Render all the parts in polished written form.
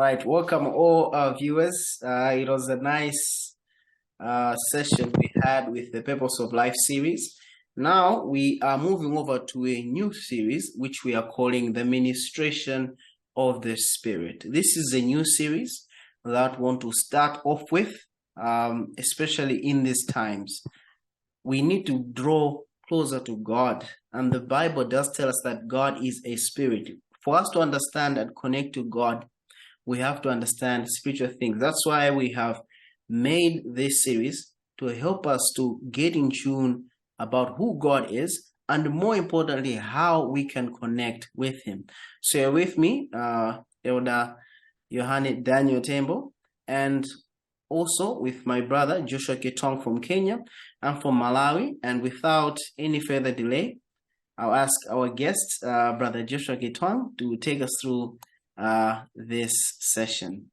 right, welcome all our viewers. It was a nice session we had with the Purpose of Life series. Now we are moving over to a new series which we are calling the Ministration of the Spirit. This is a new series that we want to start off with, especially in these times. We need to draw closer to God, and the Bible does tell us that God is a spirit. For us to understand and connect to God, we have to understand spiritual things. That's why we have made this series to help us to get in tune about who God is, and more importantly, how we can connect with Him. So you're with me, Elder Yohane Tembo, and also with my brother Joshua Kitonga from Kenya and from Malawi. And without any further delay, I'll ask our guest, Brother Joshua Kitonga, to take us through this session.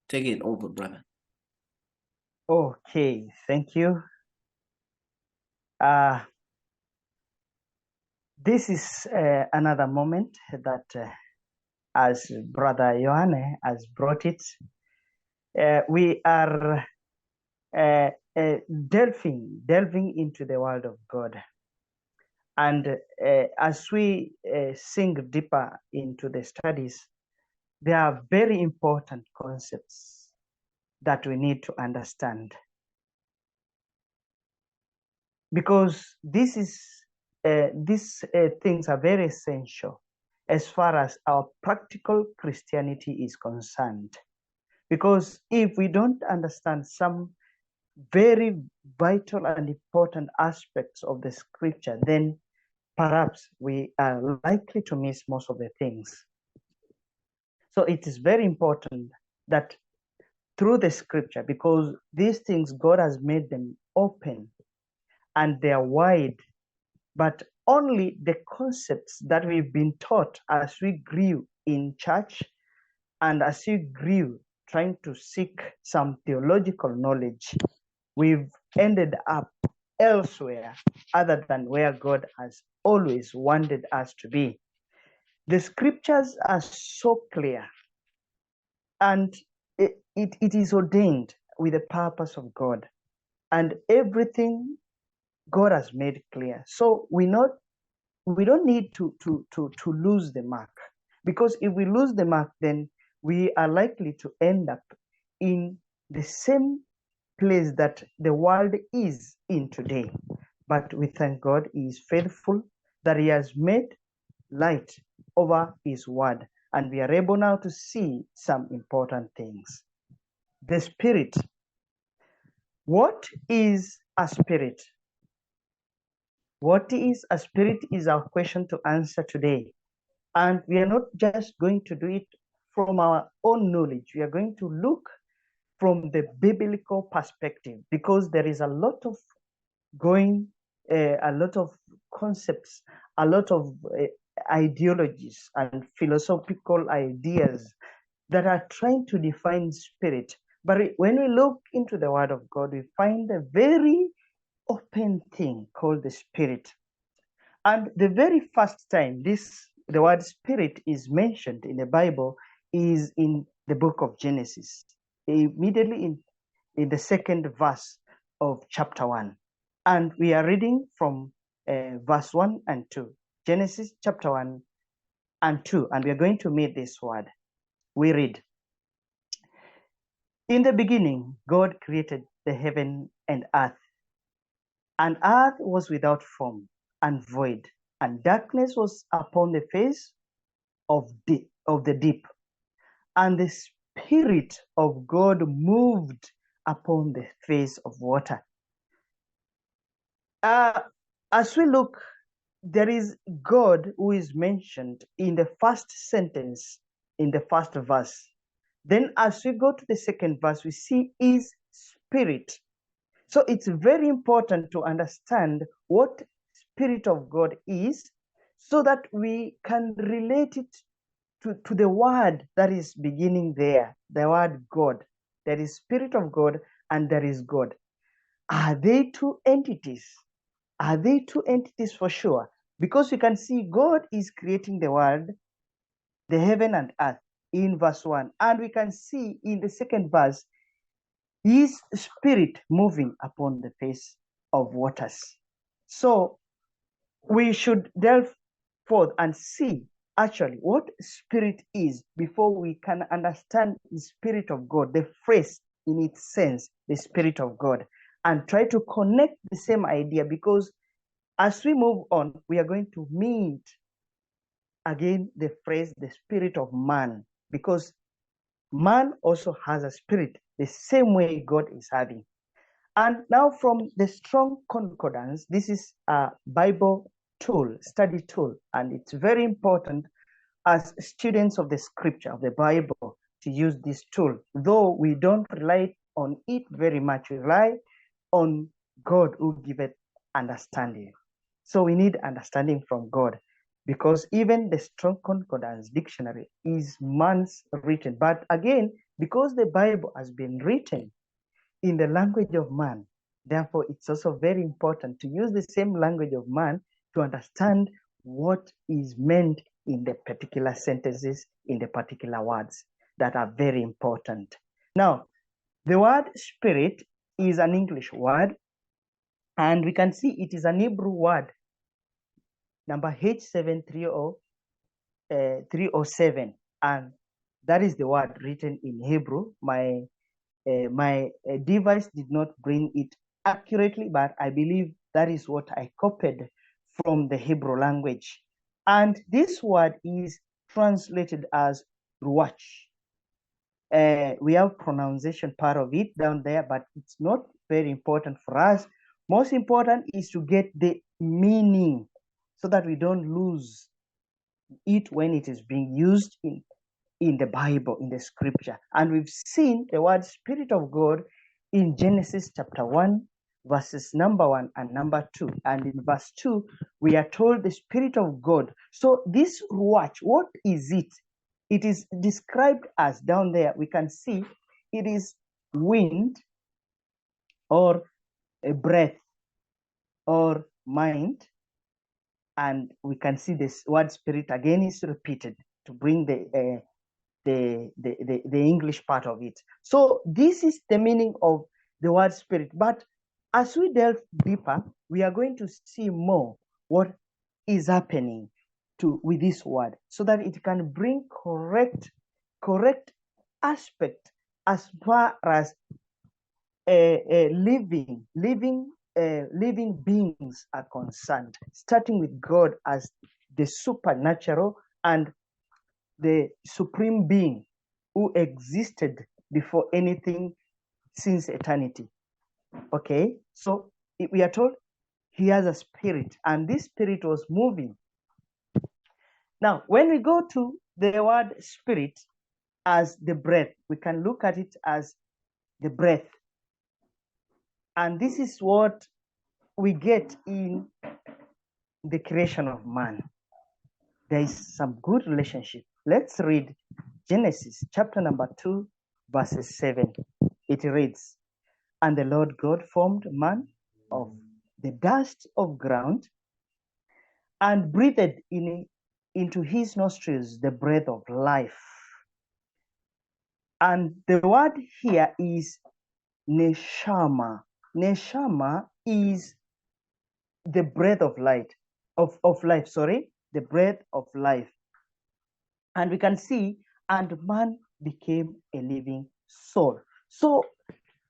Take it over, brother. Okay, thank you. This is another moment that, as Brother Yohane has brought it, we are delving into the Word of God. And as we sink deeper into the studies, there are very important concepts that we need to understand. Because these things are very essential as far as our practical Christianity is concerned. Because if we don't understand some very vital and important aspects of the scripture, then perhaps we are likely to miss most of the things. So it is very important that through the scripture, because these things, God has made them open and they are wide, but only the concepts that we've been taught as we grew in church and as we grew trying to seek some theological knowledge, we've ended up elsewhere other than where God has always wanted us to be. The scriptures are so clear, and it is ordained with the purpose of God, and everything God has made clear. So we don't need to lose the mark, because if we lose the mark, then we are likely to end up in the same place that the world is in today. But we thank God He is faithful, that He has made light over His word, and we are able now to see some important things. The Spirit. What is a spirit? What is a spirit is our question to answer today. And we are not just going to do it from our own knowledge. We are going to look from the biblical perspective, because there is a lot of concepts, a lot of ideologies and philosophical ideas that are trying to define spirit. But when we look into the Word of God, we find a very open thing called the Spirit. And the very first time the word Spirit is mentioned in the Bible is in the book of Genesis, immediately in the second verse of chapter 1. And we are reading from verse 1 and 2. Genesis chapter 1 and 2. And we are going to meet this word. We read, "In the beginning, God created the heaven and earth was without form and void, and darkness was upon the face of the deep, and the Spirit of God moved upon the face of water." As we look, there is God who is mentioned in the first sentence, in the first verse. Then as we go to the second verse, we see His Spirit. So it's very important to understand what Spirit of God is, so that we can relate it to the word that is beginning there, the word God. There is Spirit of God and there is God. Are they two entities? Are they two entities for sure? Because you can see God is creating the world, the heaven and earth. in verse 1. And we can see in the second verse, his spirit moving upon the face of waters. So we should delve forth and see actually what spirit is before we can understand the spirit of God, the phrase in its sense, the spirit of God, and try to connect the same idea, because as we move on, we are going to meet again the phrase, the spirit of man, because man also has a spirit, the same way God is having. And now from the Strong Concordance, this is a Bible tool, study tool, and it's very important as students of the scripture, of the Bible, to use this tool. Though we don't rely on it very much, we rely on God who giveth understanding. So we need understanding from God, because even the Strong Concordance dictionary is man's written. But again, because the Bible has been written in the language of man, therefore it's also very important to use the same language of man to understand what is meant in the particular sentences, in the particular words that are very important. Now, the word spirit is an English word, and we can see it is an Hebrew word, number H7307, and that is the word written in Hebrew. My device did not bring it accurately, but I believe that is what I copied from the Hebrew language. And this word is translated as ruach. We have pronunciation part of it down there, but it's not very important for us. Most important is to get the meaning so that we don't lose it when it is being used in the Bible, in the scripture. And we've seen the word Spirit of God in Genesis chapter 1, verses number 1 and number 2. And in verse 2, we are told the Spirit of God. So this ruach, what is it? It is described as, down there, we can see it is wind or a breath or mind. And we can see this word spirit again is repeated to bring the English part of it. So this is the meaning of the word spirit. But as we delve deeper, we are going to see more what is happening with this word, so that it can bring correct aspect as far as living beings are concerned, starting with God as the supernatural and the supreme being who existed before anything since eternity. Okay, so we are told he has a spirit, and this spirit was moving. Now, when we go to the word spirit as the breath, we can look at it as the breath. And this is what we get in the creation of man. There is some good relationship. Let's read Genesis chapter number 2, verses 7. It reads, "And the Lord God formed man of the dust of ground and breathed into his nostrils the breath of life." And the word here is neshama. Neshama is the breath of life, the breath of life. And we can see, and man became a living soul. So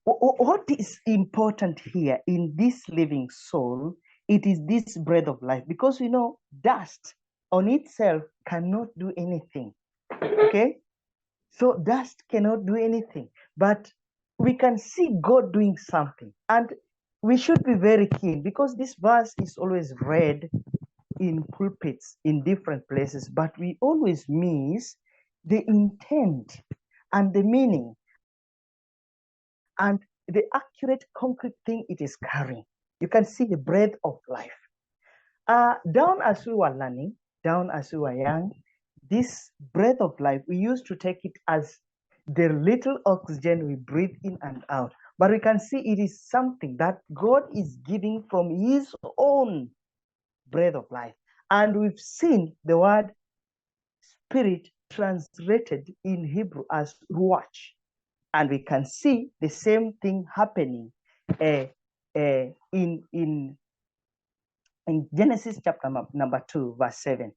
what is important here in this living soul? It is this breath of life, because we know dust on itself cannot do anything. Okay, so dust cannot do anything, but we can see God doing something, and we should be very keen, because this verse is always read in pulpits in different places, but we always miss the intent and the meaning and the accurate, concrete thing it is carrying. You can see the breath of life. Down as we were learning, down as we were young, this breath of life, we used to take it as the little oxygen we breathe in and out. But we can see it is something that God is giving from his own breath of life. And we've seen the word spirit translated in Hebrew as ruach. And we can see the same thing happening in Genesis chapter number 2, verse 7.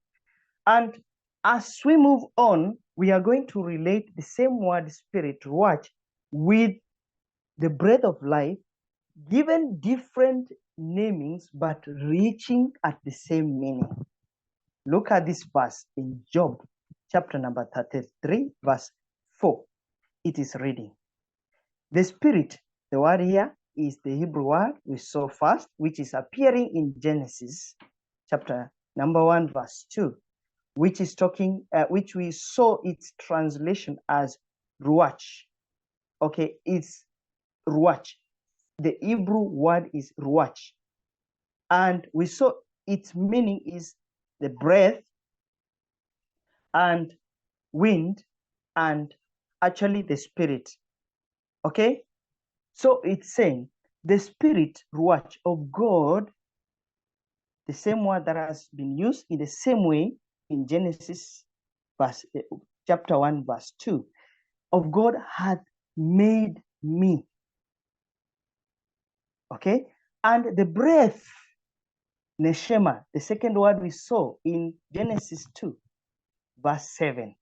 And as we move on, we are going to relate the same word spirit, ruach, with the breath of life, given different namings, but reaching at the same meaning. Look at this verse in Job chapter number 33, verse 4. It is reading. The spirit, the word here is the Hebrew word we saw first, which is appearing in Genesis chapter number 1, verse 2, which is talking, which we saw its translation as ruach. Okay, it's ruach. The Hebrew word is ruach. And we saw its meaning is the breath and wind and actually the spirit. Okay? So it's saying the spirit, ruach, of God, the same word that has been used in the same way in Genesis chapter 1, verse 2, of God had made me. Okay? And the breath, neshama, the second word we saw in Genesis 2, verse 7,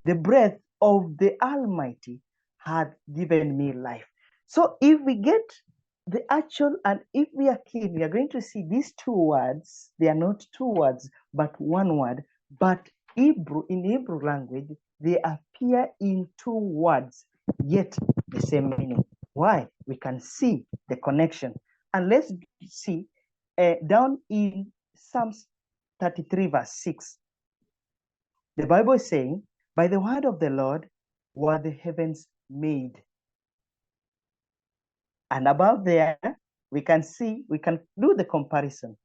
the breath of the Almighty had given me life. So if we get the actual, and if we are keen, we are going to see these two words. They are not two words, but one word. But in Hebrew language, they appear in two words, yet the same meaning. Why? We can see the connection. And let's see down in Psalms 33, verse 6. The Bible is saying, by the word of the Lord were the heavens made. And above there, we can do the comparison.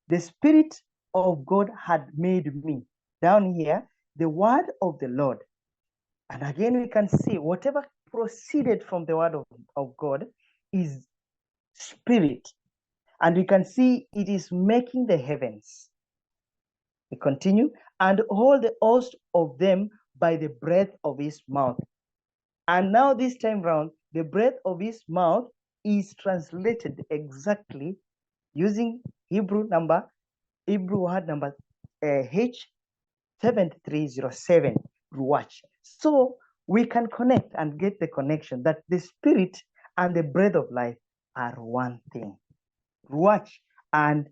The Spirit of God had made me. Down here, the word of the Lord. And again, we can see whatever proceeded from the word of God is spirit. And we can see it is making the heavens. We continue. And all the host of them by the breath of his mouth. And now this time round, the breath of his mouth is translated exactly using Hebrew word number H7307, ruach. So we can connect and get the connection that the spirit and the breath of life are one thing. Ruach and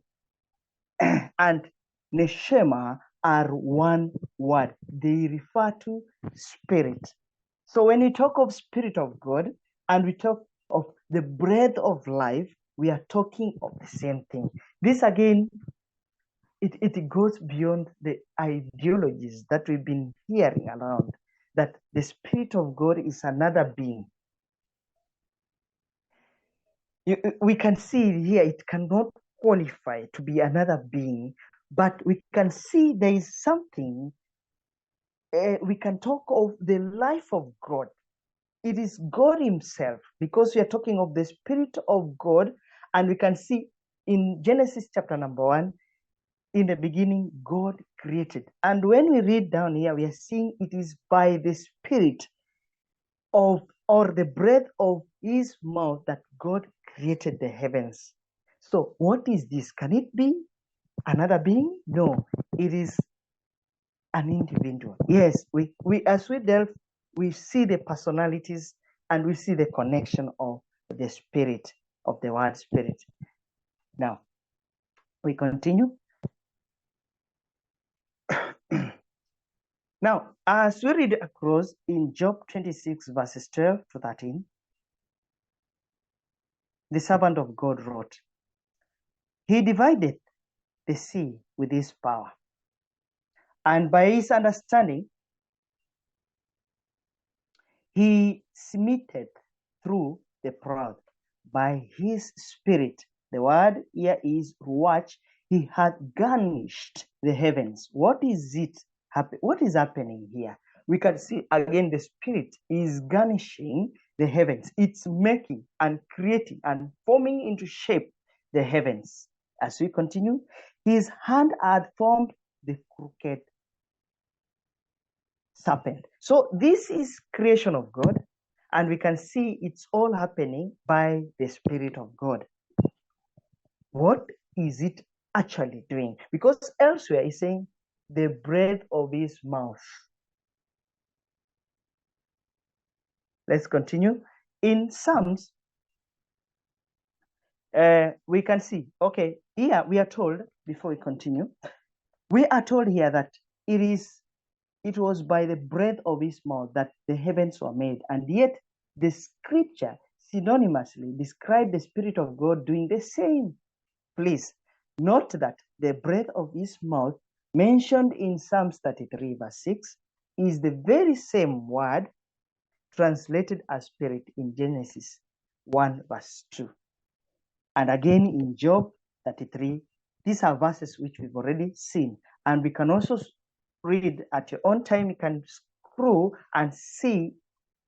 neshama are one word. They refer to spirit. So when we talk of Spirit of God and we talk of the breath of life, we are talking of the same thing. This again, it goes beyond the ideologies that we've been hearing around, that the Spirit of God is another being. We can see here it cannot qualify to be another being, but we can see there is something, we can talk of the life of God. It is God himself, because we are talking of the Spirit of God, and we can see in Genesis chapter number 1, in the beginning, God created. And when we read down here, we are seeing it is by the Spirit or the breath of his mouth that God created the heavens. So what is this? Can it be another being? No, it is an individual. Yes, we as we delve, we see the personalities and we see the connection of the spirit, of the word spirit. Now, we continue. Now, as we read across in Job 26, verses 12 to 13, the servant of God wrote, he divided the sea with his power, and by his understanding, he smiteth through the proud. By his spirit, the word here is ruach, he had garnished the heavens. What is happening here? We can see again the spirit is garnishing the heavens. It's making and creating and forming into shape the heavens. As we continue, his hand had formed the crooked serpent. So this is creation of God, and we can see it's all happening by the Spirit of God. What is it actually doing? Because elsewhere it's saying the breath of his mouth. Let's continue. In Psalms, we can see, okay, here we are told, before we continue, we are told here that it was by the breath of his mouth that the heavens were made, and yet the scripture synonymously described the Spirit of God doing the same. Please note that the breath of his mouth mentioned in Psalms 33 verse 6 is the very same word translated as spirit in Genesis 1 verse 2. And again in Job 33, these are verses which we've already seen. And we can also read at your own time. You can scroll and see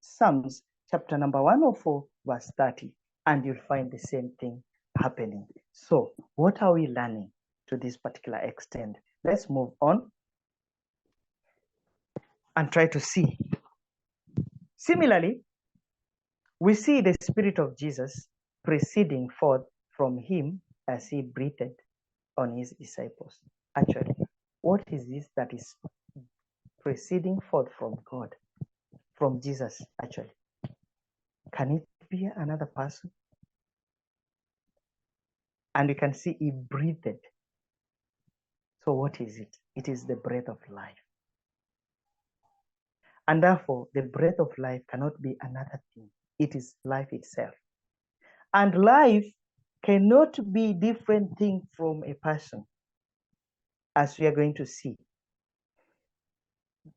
Psalms chapter number 104 verse 30, and you'll find the same thing happening. So what are we learning to this particular extent? Let's move on and try to see. Similarly, we see the Spirit of Jesus proceeding forth from him as he breathed on his disciples. Actually, what is this that is proceeding forth from God, from Jesus, actually? Can it be another person? And you can see he breathed. So what is it? It is the breath of life. And therefore, the breath of life cannot be another thing. It is life itself. And life cannot be different thing from a person, as we are going to see.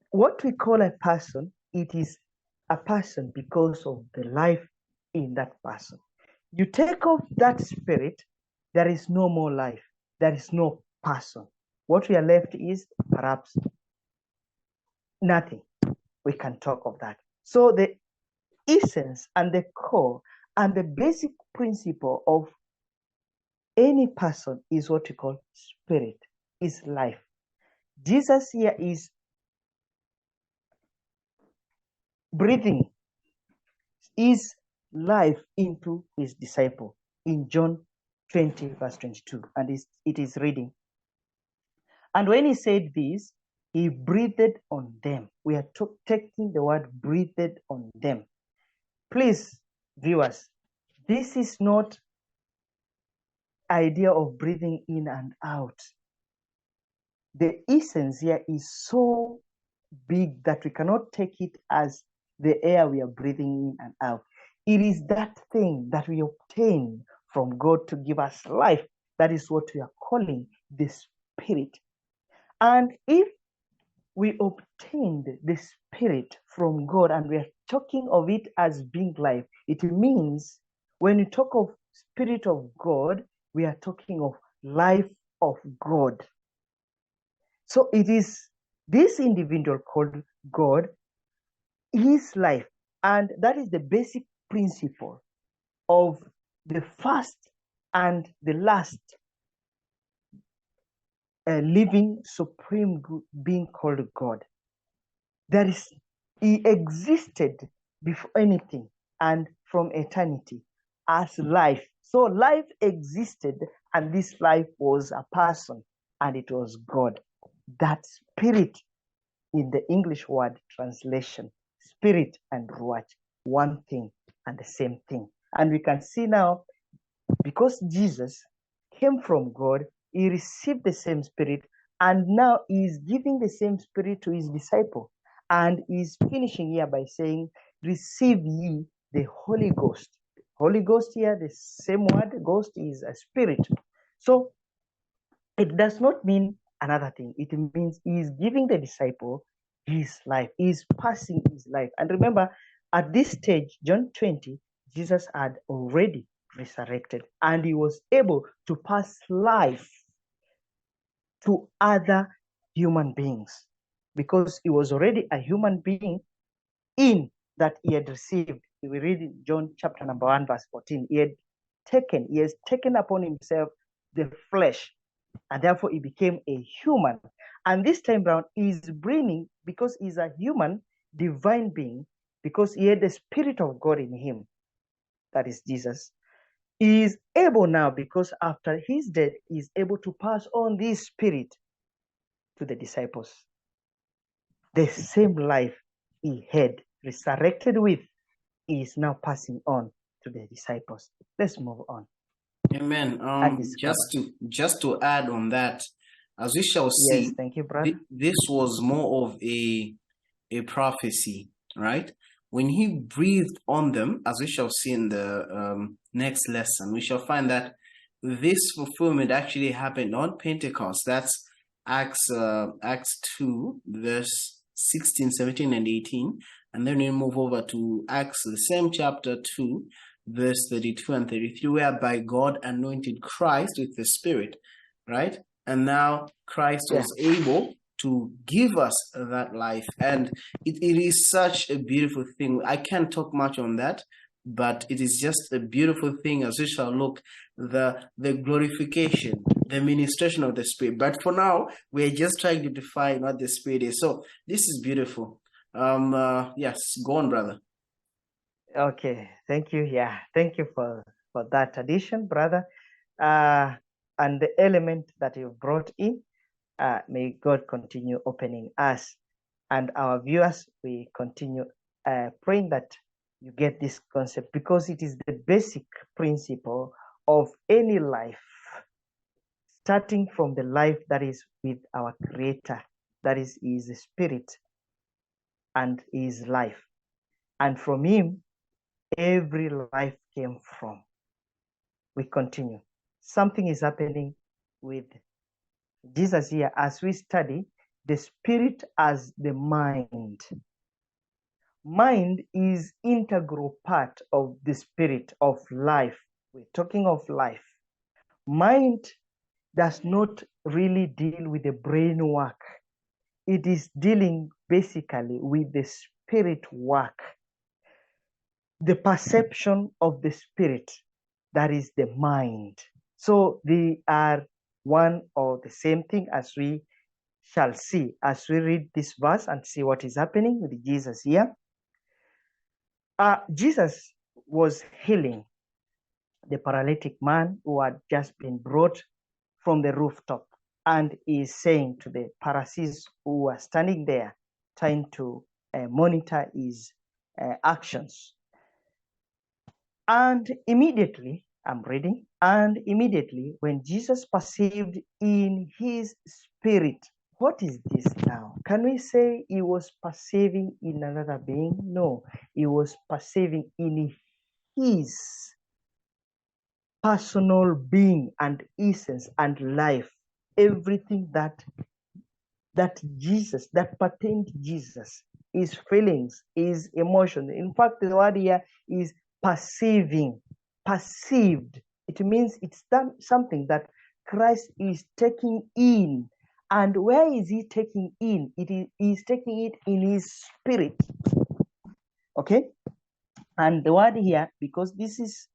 What we call a person, it is a person because of the life in that person. You take off that spirit, there is no more life. There is no person. What we are left is perhaps nothing. We can talk of that. So the essence and the core and the basic principle of any person is what we call spirit, is life. Jesus here is breathing his life into his disciple in John 20 verse 22, and it is reading. And when he said this, he breathed on them. We are taking the word breathed on them. Please, viewers, this is not idea of breathing in and out. The essence here is so big that we cannot take it as the air we are breathing in and out. It is that thing that we obtain from God to give us life. That is what we are calling the Spirit. And if we obtained the Spirit from God and we are talking of it as being life, it means when we talk of Spirit of God, we are talking of life of God. So it is this individual called God, his life. And that is the basic principle of the first and the last living supreme being called God. He existed before anything and from eternity as life. So life existed, and this life was a person, and it was God. That spirit, in the English word translation, spirit and ruach, one thing and the same thing. And we can see now, because Jesus came from God, he received the same spirit, and now he is giving the same spirit to his disciple. And he's finishing here by saying, receive ye the Holy Ghost. Holy Ghost here, the same word, ghost is a spirit. So it does not mean another thing. It means he is giving the disciple his life. He is passing his life. And remember, at this stage, John 20, Jesus had already resurrected, and he was able to pass life to other human beings because he was already a human being in that he had received. We read in John chapter number 1 verse 14. He has taken upon himself the flesh, and therefore he became a human. And this time round, he's bringing, because he's a human, divine being, because he had the Spirit of God in him, that is Jesus, he is able now, because after his death, he is able to pass on this Spirit to the disciples. The same life he had resurrected with, he is now passing on to the disciples. Let's move on. Amen. And discover. Just to add on that, as we shall see, Yes, thank you, brother. This was more of a prophecy, right? When he breathed on them, as we shall see in the next lesson, we shall find that this fulfillment actually happened on Pentecost. That's Acts 2, verse 16, 17, and 18. And then we move over to Acts, the same chapter 2, verse 32 and 33, whereby God anointed Christ with the Spirit, right? And now Christ was able to give us that life. And it is such a beautiful thing. I can't talk much on that, but it is just a beautiful thing as we shall look, the glorification, the ministration of the Spirit. But for now, we're just trying to define what the Spirit is. So this is beautiful. Yes, go on, brother. Okay, thank you. Yeah, thank you for that addition, brother. And the element that you brought in, may God continue opening us and our viewers. We continue praying that you get this concept, because it is the basic principle of any life, starting from the life that is with our Creator, that is His Spirit and His life. And from Him, every life came from. We continue. Something is happening with Jesus here as we study the Spirit as the mind. Mind is integral part of the Spirit of life. We're talking of life. Mind does not really deal with the brain work. It is dealing basically with the spirit work, the perception of the Spirit, that is the mind. So they are one or the same thing, as we shall see as we read this verse and see what is happening with Jesus here. Jesus was healing the paralytic man who had just been brought from the rooftop, and is saying to the Pharisees who were standing there trying to monitor his actions. And immediately, I'm reading, and immediately when Jesus perceived in his spirit, what is this now? Can we say he was perceiving in another being? No, he was perceiving in his personal being and essence and life, everything that Jesus, that pertained to Jesus, his feelings, his emotions. In fact, the word here is perceiving, perceived. It means it's something that Christ is taking in. And where is he taking in? He's taking it in his spirit. Okay? And the word here, because this is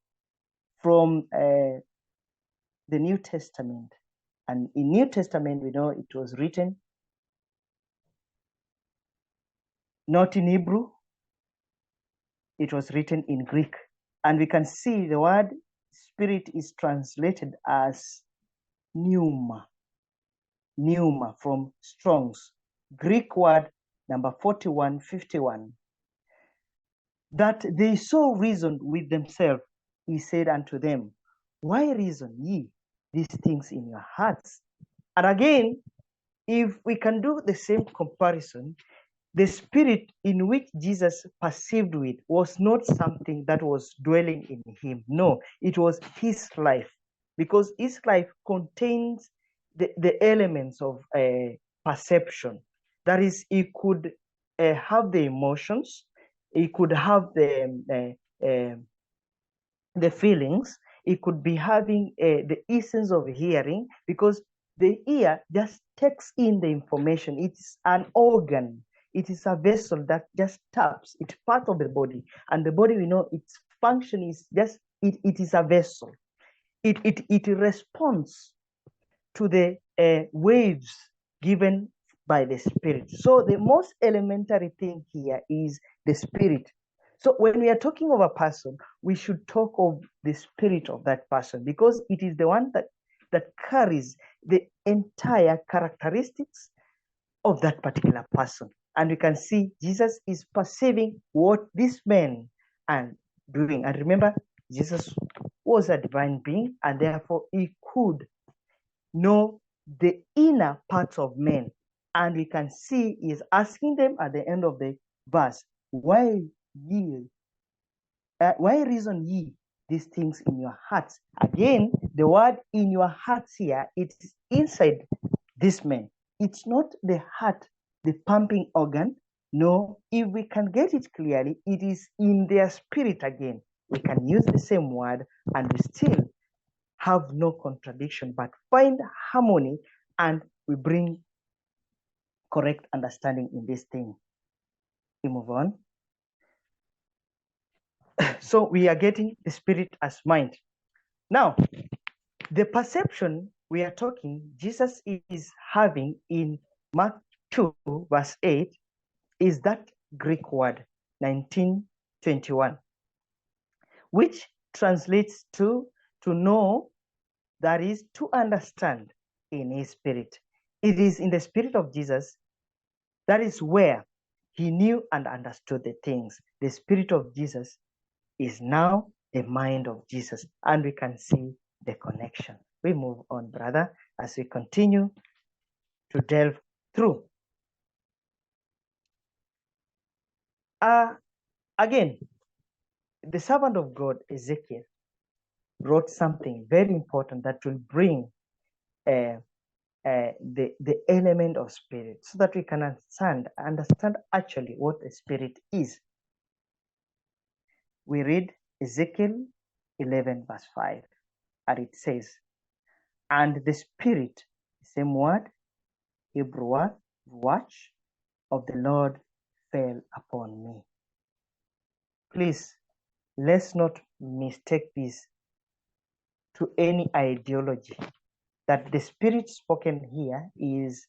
from the New Testament. And in New Testament, we know it was written not in Hebrew, it was written in Greek. And we can see the word spirit is translated as pneuma. Pneuma from Strong's. Greek word number 4151. That they so reasoned with themselves, he said unto them, why reason ye these things in your hearts? And again, if we can do the same comparison, the spirit in which Jesus perceived with was not something that was dwelling in him. No, it was his life, because his life contains the elements of perception. That is, he could have the emotions, he could have the feelings, he could be having the essence of hearing, because the ear just takes in the information. It's an organ. It is a vessel that just taps. It's part of the body. And the body, we know its function is just, it is a vessel. It responds to the waves given by the Spirit. So the most elementary thing here is the Spirit. So when we are talking of a person, we should talk of the spirit of that person, because it is the one that carries the entire characteristics of that particular person. And we can see Jesus is perceiving what these men are doing. And remember, Jesus was a divine being, and therefore he could know the inner parts of men. And we can see he is asking them at the end of the verse, why reason ye these things in your hearts? Again, the word in your hearts here, it is inside this man. It's not the heart, the pumping organ. No, if we can get it clearly, it is in their spirit again. We can use the same word and we still have no contradiction, but find harmony, and we bring correct understanding in this thing. We move on. So we are getting the spirit as mind. Now, the perception we are talking, Jesus is having in Mark 2, verse 8, is that Greek word, 1921, which translates to know, that is, to understand in his spirit. It is in the spirit of Jesus, that is where he knew and understood the things. The spirit of Jesus is now the mind of Jesus, and we can see the connection. We move on, brother, as we continue to delve through. Again, the servant of God, Ezekiel, wrote something very important that will bring the element of spirit, so that we can understand actually what a spirit is. We read Ezekiel 11, verse 5, and it says, and the spirit, same word, Hebrew word, watch, of the Lord fell upon me. Please, let's not mistake this to any ideology, that the spirit spoken here is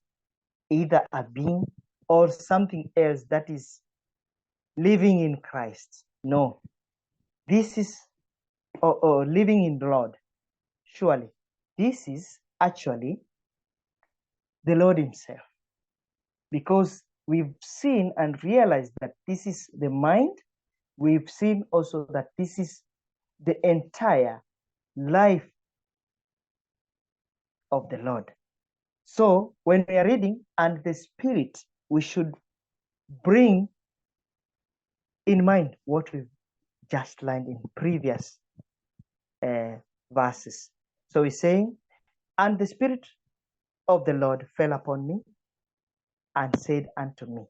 either a being or something else that is living in Christ. No, this is or living in the Lord. Surely, this is actually the Lord himself, because we've seen and realized that this is the mind. We've seen also that this is the entire life of the Lord. So when we are reading and the spirit, we should bring in mind what we've just learned in previous verses. So he's saying, and the spirit of the Lord fell upon me and said unto me,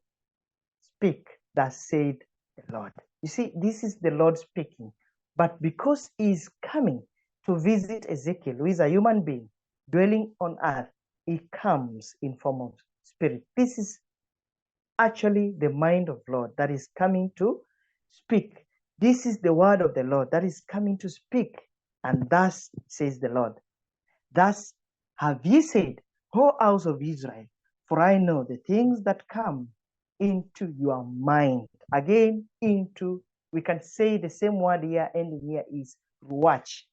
speak, thus said the Lord. You see, this is the Lord speaking, but because he's coming to visit Ezekiel, who is a human being dwelling on earth, he comes in form of spirit. This is actually the mind of Lord that is coming to speak. This is the word of the Lord that is coming to speak. And thus says the Lord, thus have ye said, O house of Israel, for I know the things that come into your mind. Again, into, we can say the same word here, ending here is watch,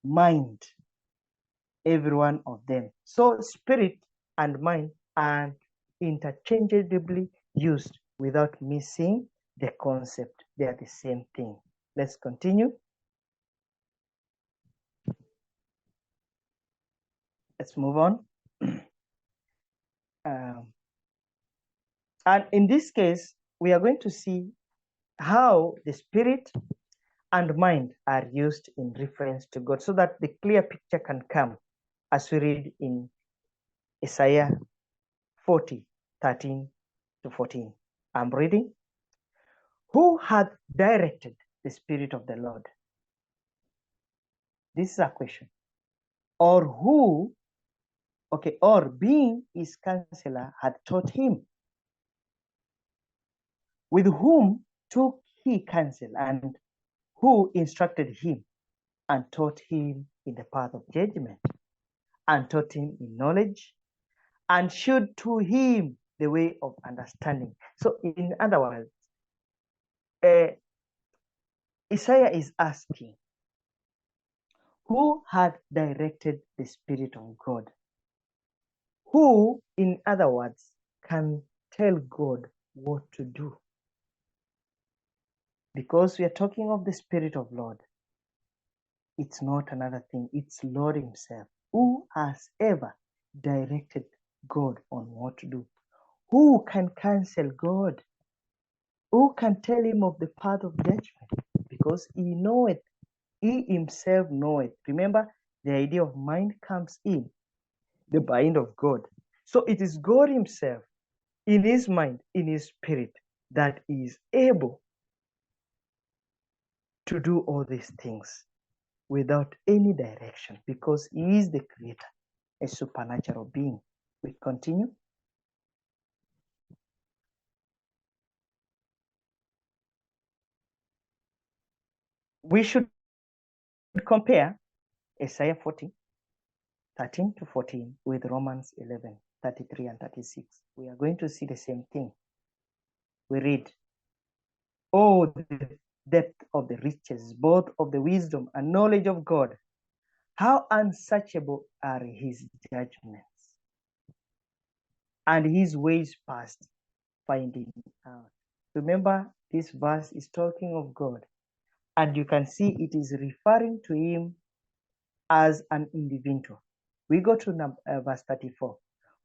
mind, every one of them. So spirit and mind are interchangeably used without missing the concept. They are the same thing. Let's continue. Let's move on. And in this case, we are going to see how the spirit and mind are used in reference to God, so that the clear picture can come as we read in Isaiah 40, 13 to 14. I'm reading. Who hath directed the spirit of the Lord? This is a question. Or who, or being his counselor, had taught him? With whom took he counsel, and who instructed him, and taught him in the path of judgment, and taught him in knowledge, and showed to him the way of understanding. So in other words, Isaiah is asking, who had directed the Spirit of God? Who, in other words, can tell God what to do? Because we are talking of the Spirit of Lord. It's not another thing. It's Lord himself. Who has ever directed God on what to do? Who can counsel God? Who can tell him of the path of judgment? Because he knoweth, he himself knoweth. Remember, the idea of mind comes in the mind of God. So it is God himself, in his mind, in his spirit, that is able to do all these things without any direction, because he is the creator, a supernatural being. We continue. We should compare Isaiah 40, 13 to 14 with Romans 11, 33 and 36. We are going to see the same thing. We read, oh, the depth of the riches, both of the wisdom and knowledge of God. How unsearchable are his judgments, and his ways past finding out. Remember, this verse is talking of God, and you can see it is referring to him as an individual. We go to verse 34.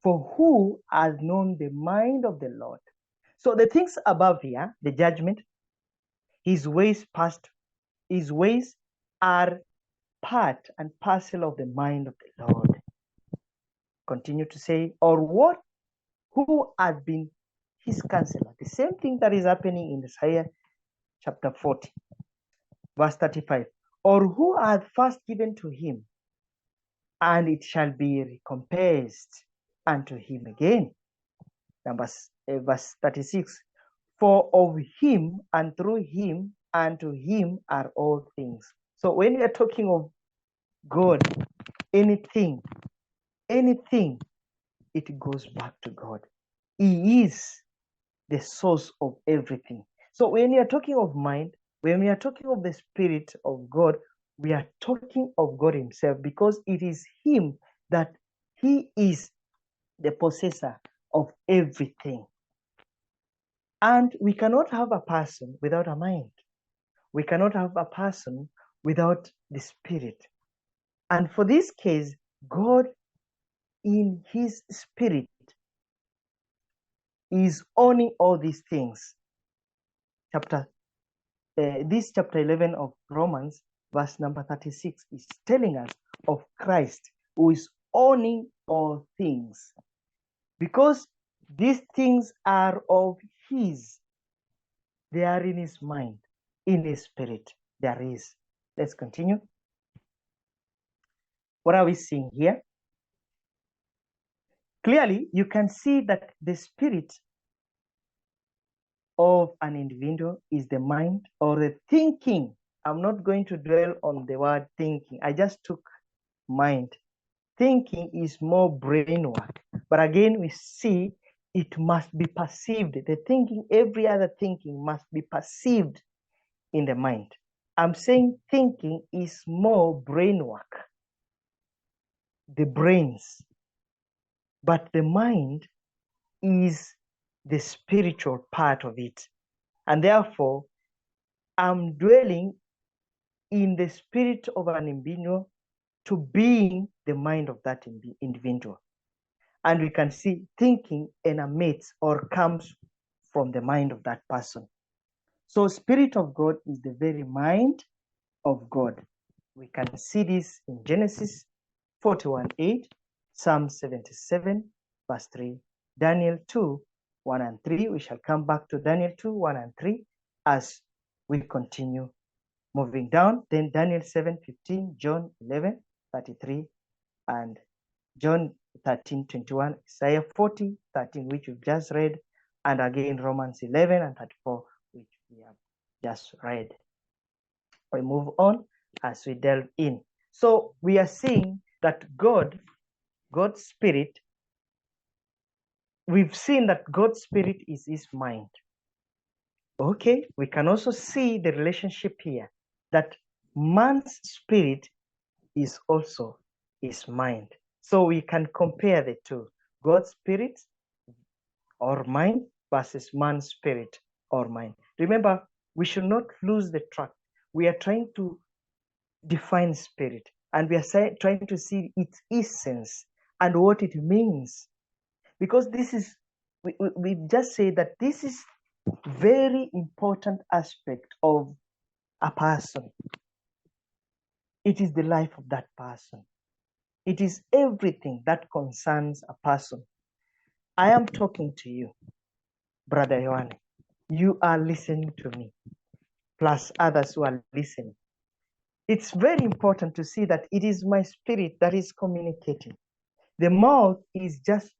For who has known the mind of the Lord? So the things above here, the judgment, his ways past, his ways are part and parcel of the mind of the Lord. Continue to say, or what? Who has been his counselor? The same thing that is happening in Isaiah chapter 40, verse 35. Or who hath first given to him, and it shall be recompensed unto him again. Verse 36. For of him and through him and to him are all things. So when we are talking of God, anything, it goes back to God. He is the source of everything. So when we are talking of mind, when we are talking of the Spirit of God, we are talking of God himself, because it is him that he is the possessor of everything. And we cannot have a person without a mind. We cannot have a person without the Spirit. And for this case, God in his Spirit is owning all these things. This chapter 11 of Romans, verse number 36, is telling us of Christ, who is owning all things. Because these things are of his. They are in his mind, in his spirit. There is. Let's continue. What are we seeing here? Clearly, you can see that the spirit of an individual is the mind or the thinking. I'm not going to dwell on the word thinking. I just took mind. Thinking is more brain work. But again, we see it must be perceived. The thinking, every other thinking must be perceived in the mind. I'm saying thinking is more brain work, the brains. But the mind is the spiritual part of it. And therefore, I'm dwelling in the spirit of an individual to being the mind of that individual. And we can see thinking emanates or comes from the mind of that person. So Spirit of God is the very mind of God. We can see this in Genesis 41:8, Psalm 77, verse 3, Daniel 2, 1 and 3. We shall come back to Daniel 2, 1 and 3 as we continue moving down. Then Daniel 7:15, John 11:33, and John 13:21, Isaiah 40:13, which we've just read, and again Romans 11 and 34, which we have just read. We move on as we delve in. So we are seeing that God's Spirit we've seen that God's spirit is his mind. Okay, we can also see the relationship here that man's spirit is also his mind. So we can compare the two, God's spirit or mind versus man's spirit or mind. Remember, we should not lose the track. We are trying to define spirit, and we are trying to see its essence and what it means. Because this is, we just say that this is very important aspect of a person. It is the life of that person. It is everything that concerns a person. I am talking to you, Brother Yohane. You are listening to me, plus others who are listening. It's very important to see that it is my spirit that is communicating. The mouth is just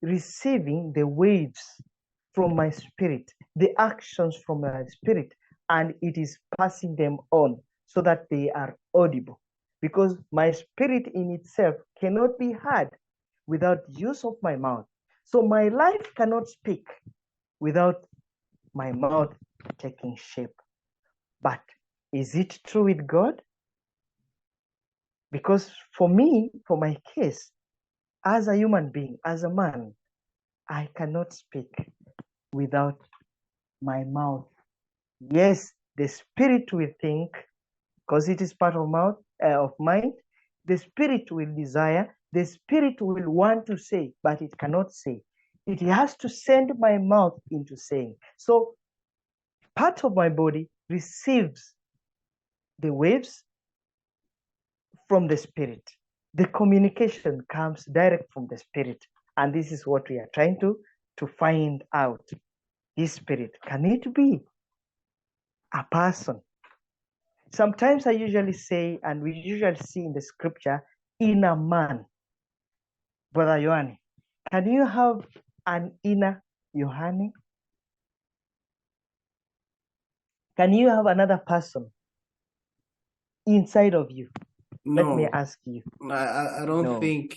receiving the waves from my spirit, the actions from my spirit, and it is passing them on so that they are audible. Because my spirit in itself cannot be heard without use of my mouth. So my life cannot speak without my mouth taking shape. But is it true with God? Because for me, for my case, as a human being, as a man, I cannot speak without my mouth. Yes, the spirit will think, because it is part of mind. The spirit will desire, the spirit will want to say, but it cannot say. It has to send my mouth into saying. So part of my body receives the waves from the spirit. The communication comes direct from the spirit. And this is what we are trying to find out. This spirit, can it be a person? Sometimes I usually say, and we usually see in the scripture, inner man. Brother Yohane, can you have an inner Yohane? Can you have another person inside of you? No, Let me ask you. I don't No. think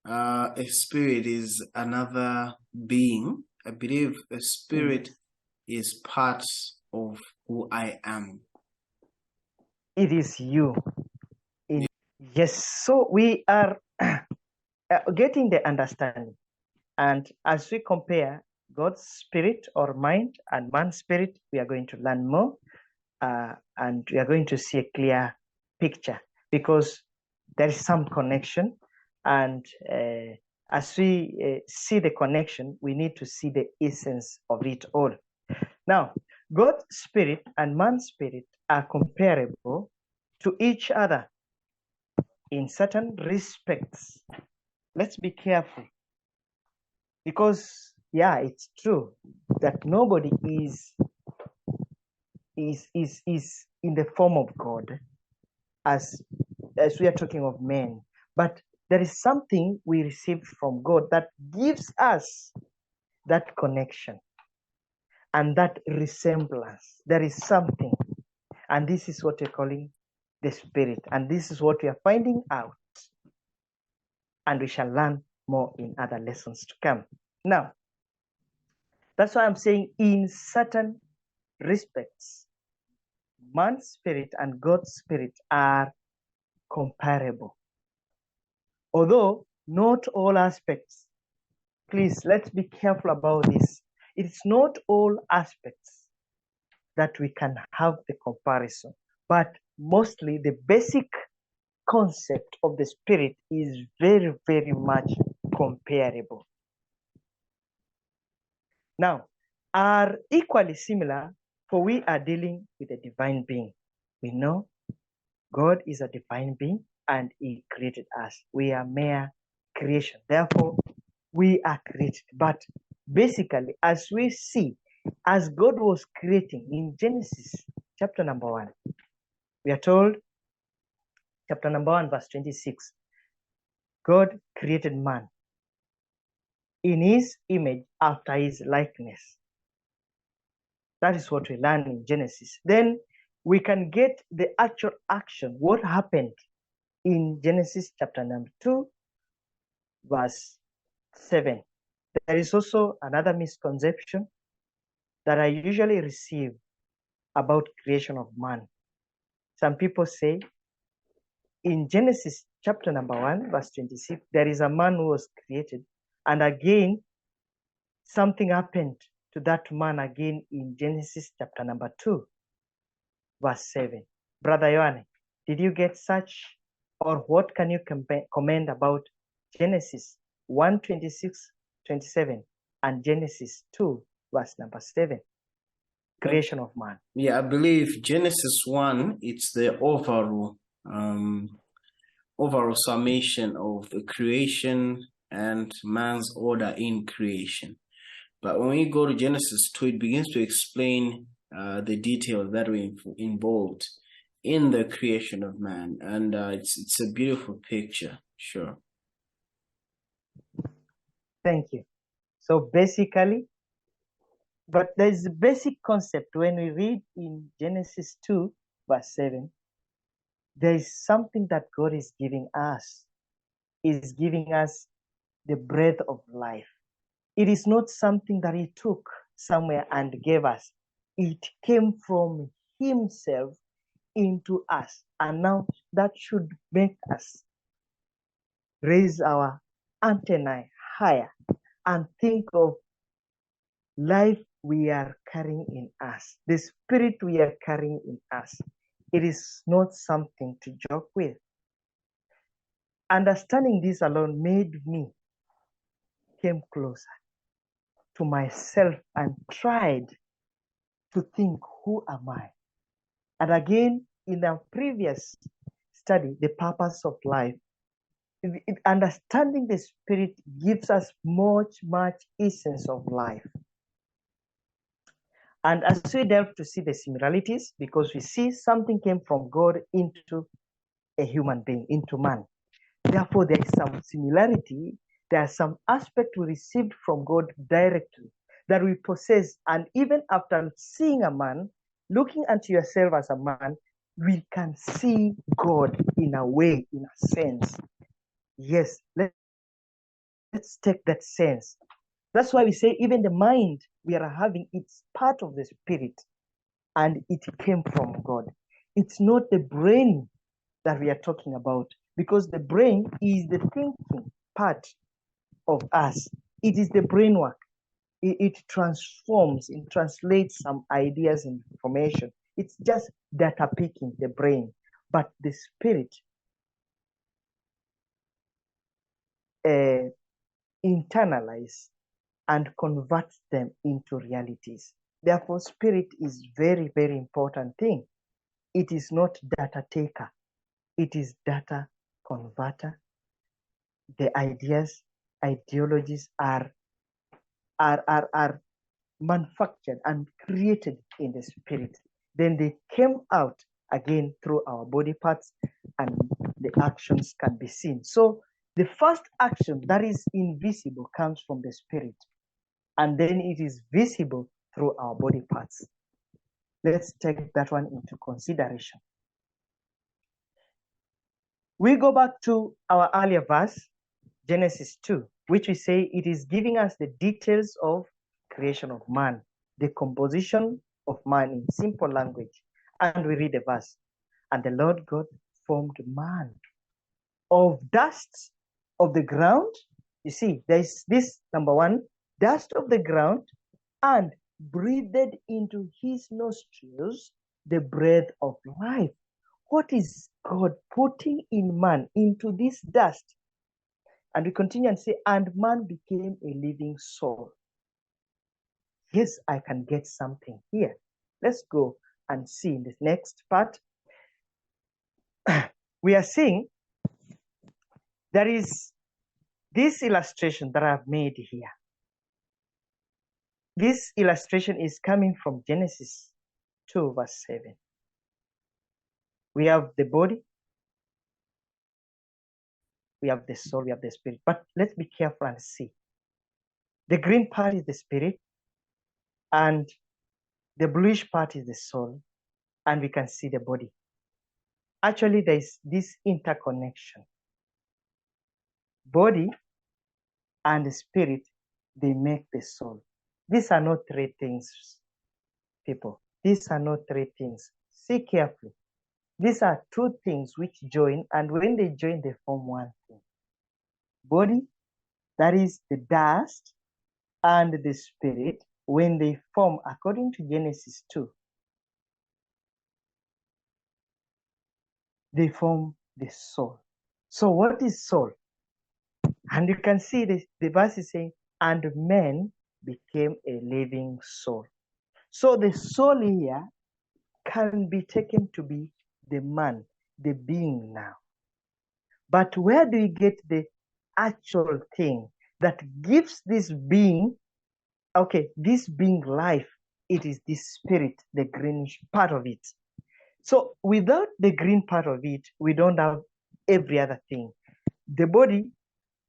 a spirit is another being. I believe a spirit is part of who I am. It is you. Yes, so we are getting the understanding. And as we compare God's spirit or mind and man's spirit, we are going to learn more. And we are going to see a clear picture because there is some connection. And as we see the connection, we need to see the essence of it all. Now, God's spirit and man's spirit are comparable to each other in certain respects. Let's be careful because, yeah, it's true that nobody is in the form of God as we are talking of men, but there is something we received from God that gives us that connection and that resemblance. There is something, and this is what we're calling the spirit, and this is what we are finding out, and we shall learn more in other lessons to come. Now, that's why I'm saying in certain respects, man's spirit and God's spirit are comparable. Although not all aspects, please, let's be careful about this. It's not all aspects that we can have the comparison, but mostly the basic concept of the spirit is very, very much comparable. Now, are equally similar, for we are dealing with a divine being. We know God is a divine being and he created us. We are mere creation. Therefore, we are created. But basically, as we see, as God was creating in Genesis chapter number 1, we are told, chapter number 1, verse 26, God created man in his image after his likeness. That is what we learn in Genesis. Then we can get the actual action, what happened in Genesis chapter number 2, verse 7. There is also another misconception that I usually receive about creation of man. Some people say in Genesis chapter number 1, verse 26, there is a man who was created. And again, something happened to that man again in Genesis chapter number 2, verse 7. Brother Yohane, did you get such, or what can you comment about Genesis 1, 26, 27 and Genesis 2, verse number 7? Creation of man. Yeah, I believe Genesis 1, it's the overall summation of the creation and man's order in creation. But when we go to Genesis 2, it begins to explain the details that were involved in the creation of man. And it's a beautiful picture, sure. Thank you. So basically, but there's a basic concept when we read in Genesis 2, verse 7, there is something that God is giving us. Is giving us the breath of life. It is not something that he took somewhere and gave us. It came from himself into us. And now that should make us raise our antennae higher and think of life we are carrying in us, the spirit we are carrying in us. It is not something to joke with. Understanding this alone made me came closer to myself and tried to think, who am I? And again, in our previous study, the purpose of life, understanding the spirit gives us much essence of life. And as we delve to see the similarities, because we see something came from God into a human being, into man. Therefore, there is some similarity. There are some aspects we received from God directly that we possess. And even after seeing a man, looking at yourself as a man, we can see God in a way, in a sense. Yes, let's take that sense. That's why we say even the mind we are having, it's part of the spirit, and it came from God. It's not the brain that we are talking about, because the brain is the thinking part of us. It is the brain work. It transforms, it translates some ideas and information. It's just data picking, the brain. But the spirit internalize and converts them into realities. Therefore, spirit is very important thing. It is not data taker. It is data converter. The ideas, ideologies are manufactured and created in the spirit. Then they came out again through our body parts, and the actions can be seen. So the first action that is invisible comes from the spirit, and then it is visible through our body parts. Let's take that one into consideration. We go back to our earlier verse, Genesis 2, which we say it is giving us the details of creation of man, the composition of man in simple language. And we read the verse, and the Lord God formed man of dust of the ground. You see, there is this number one, dust of the ground, and breathed into his nostrils the breath of life. What is God putting in man, into this dust? And we continue and say, and man became a living soul. Yes, I can get something here. Let's go and see in the next part. We are seeing there is this illustration that I've made here. This illustration is coming from Genesis 2, verse 7. We have the body, we have the soul, we have the spirit. But let's be careful and see. The green part is the spirit, and the bluish part is the soul, and we can see the body. Actually, there is this interconnection. Body and the spirit they make the soul. These are not three things, people. These are not three things. See carefully. These are two things which join, and when they join, they form one thing. Body, that is the dust, and the spirit, when they form, according to Genesis 2, they form the soul. So what is soul? And you can see the verse is saying, and man became a living soul. So the soul here can be taken to be the man, the being now. But where do you get the actual thing that gives this being, this being life? It is the spirit, the greenish part of it. So without the green part of it, we don't have every other thing. The body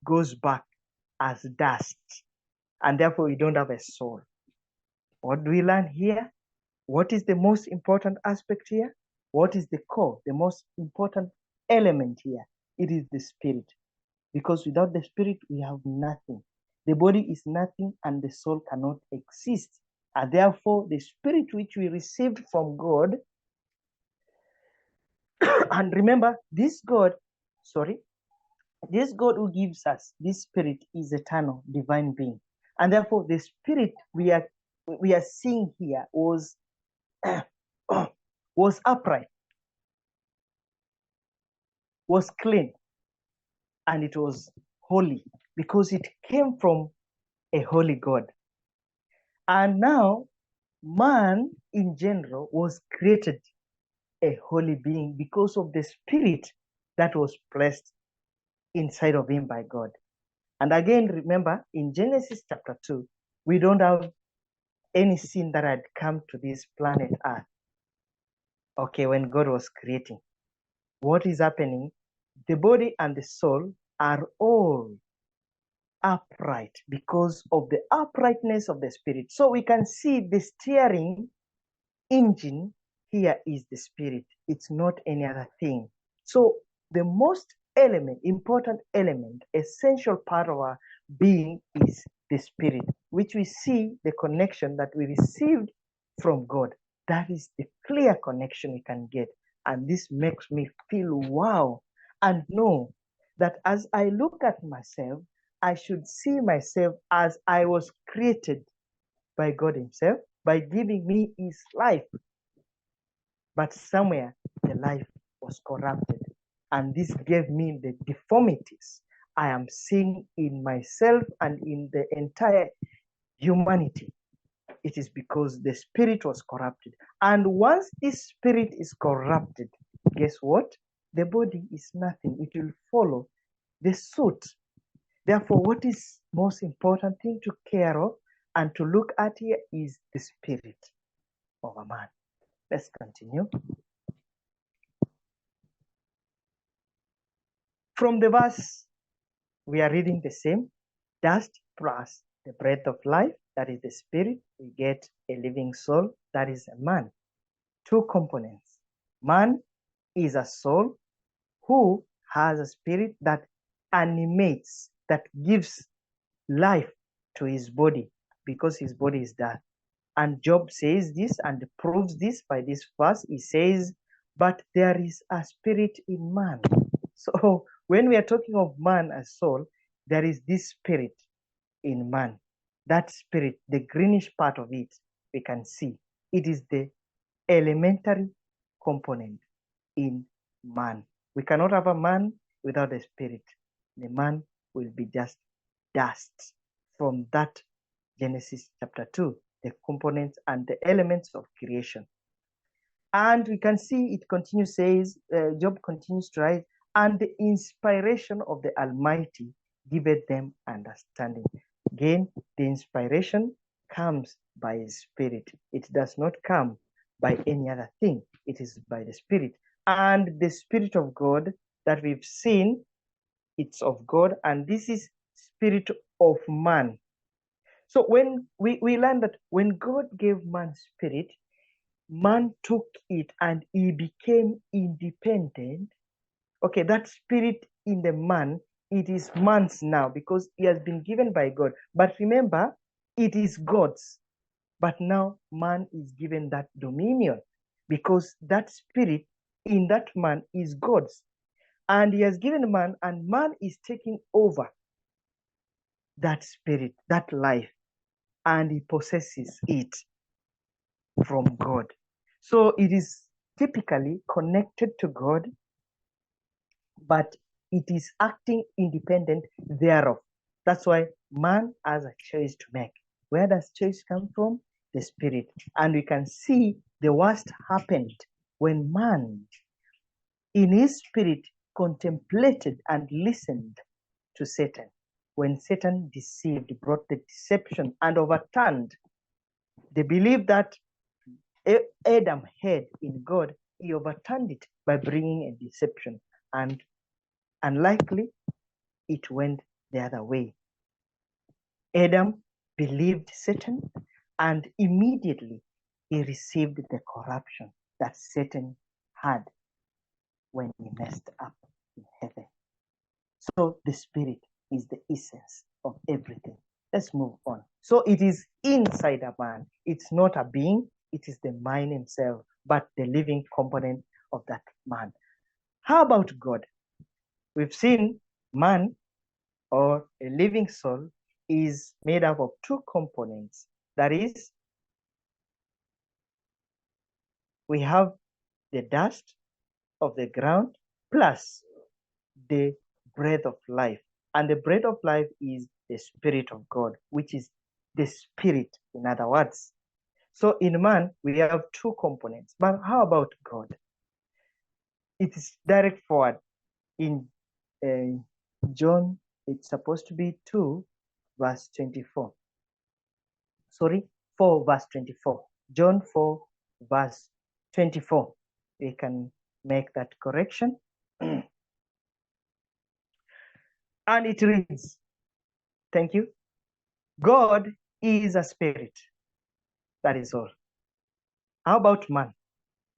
goes back as dust, and therefore we don't have a soul. What do we learn here? What is the most important aspect here? What is the core, the most important element here? It is the spirit. Because without the spirit, we have nothing. The body is nothing, and the soul cannot exist. And therefore, the spirit which we received from God, and remember, this God who gives us this spirit is eternal, divine being. And therefore, the spirit we are seeing here was upright, was clean, and it was holy because it came from a holy God. And now, man in general was created a holy being because of the spirit that was placed inside of him by God. And again, remember, in Genesis chapter 2, we don't have any sin that had come to this planet Earth. Okay, when God was creating, what is happening? The body and the soul are all upright because of the uprightness of the spirit. So we can see the steering engine here is the spirit. It's not any other thing. So the most important element, essential part of our being is the spirit, which we see the connection that we received from God. That is the clear connection we can get. And this makes me feel wow and know that as I look at myself, I should see myself as I was created by God himself by giving me his life. But somewhere the life was corrupted. And this gave me the deformities I am seeing in myself and in the entire humanity. It is because the spirit was corrupted. And once this spirit is corrupted, guess what? The body is nothing. It will follow the suit. Therefore, what is most important thing to care of and to look at here is the spirit of a man. Let's continue. From the verse, we are reading the same. Dust plus the breath of life, that is the spirit, we get a living soul, that is a man. Two components. Man is a soul who has a spirit that animates, that gives life to his body because his body is dead. And Job says this and proves this by this verse. He says, but there is a spirit in man. So when we are talking of man as soul, there is this spirit in man. That spirit, the greenish part of it, we can see. It is the elementary component in man. We cannot have a man without a spirit. The man will be just dust. From that Genesis chapter 2, the components and the elements of creation. And we can see it continues, says, Job continues to write, and the inspiration of the Almighty giveth them understanding. Again, the inspiration comes by His Spirit. It does not come by any other thing. It is by the Spirit. And the Spirit of God that we've seen, it's of God, and this is Spirit of man. So when we learn that when God gave man spirit, man took it and he became independent. Okay, that spirit in the man it is man's now because he has been given by God. But remember, it is God's. But now man is given that dominion because that spirit in that man is God's. And he has given man, and man is taking over that spirit, that life, and he possesses it from God. So it is typically connected to God, but it is acting independent thereof. That's why man has a choice to make. Where does choice come from? The spirit. And we can see the worst happened when man, in his spirit, contemplated and listened to Satan. When Satan deceived, brought the deception and overturned the belief that Adam had in God, he overturned it by bringing a deception. And unlikely, it went the other way. Adam believed Satan, and immediately he received the corruption that Satan had when he messed up in heaven. So the spirit is the essence of everything. Let's move on. So it is inside a man. It's not a being, it is the mind himself, but the living component of that man. How about God? We've seen man, or a living soul, is made up of two components. That is, we have the dust of the ground plus the breath of life. And the breath of life is the Spirit of God, which is the Spirit, in other words. So in man, we have two components. But how about God? It is direct forward. In John, it's supposed to be 2, verse 24. Sorry, 4, verse 24. John 4, verse 24. We can make that correction. And it reads, thank you. God is a spirit. That is all. How about man?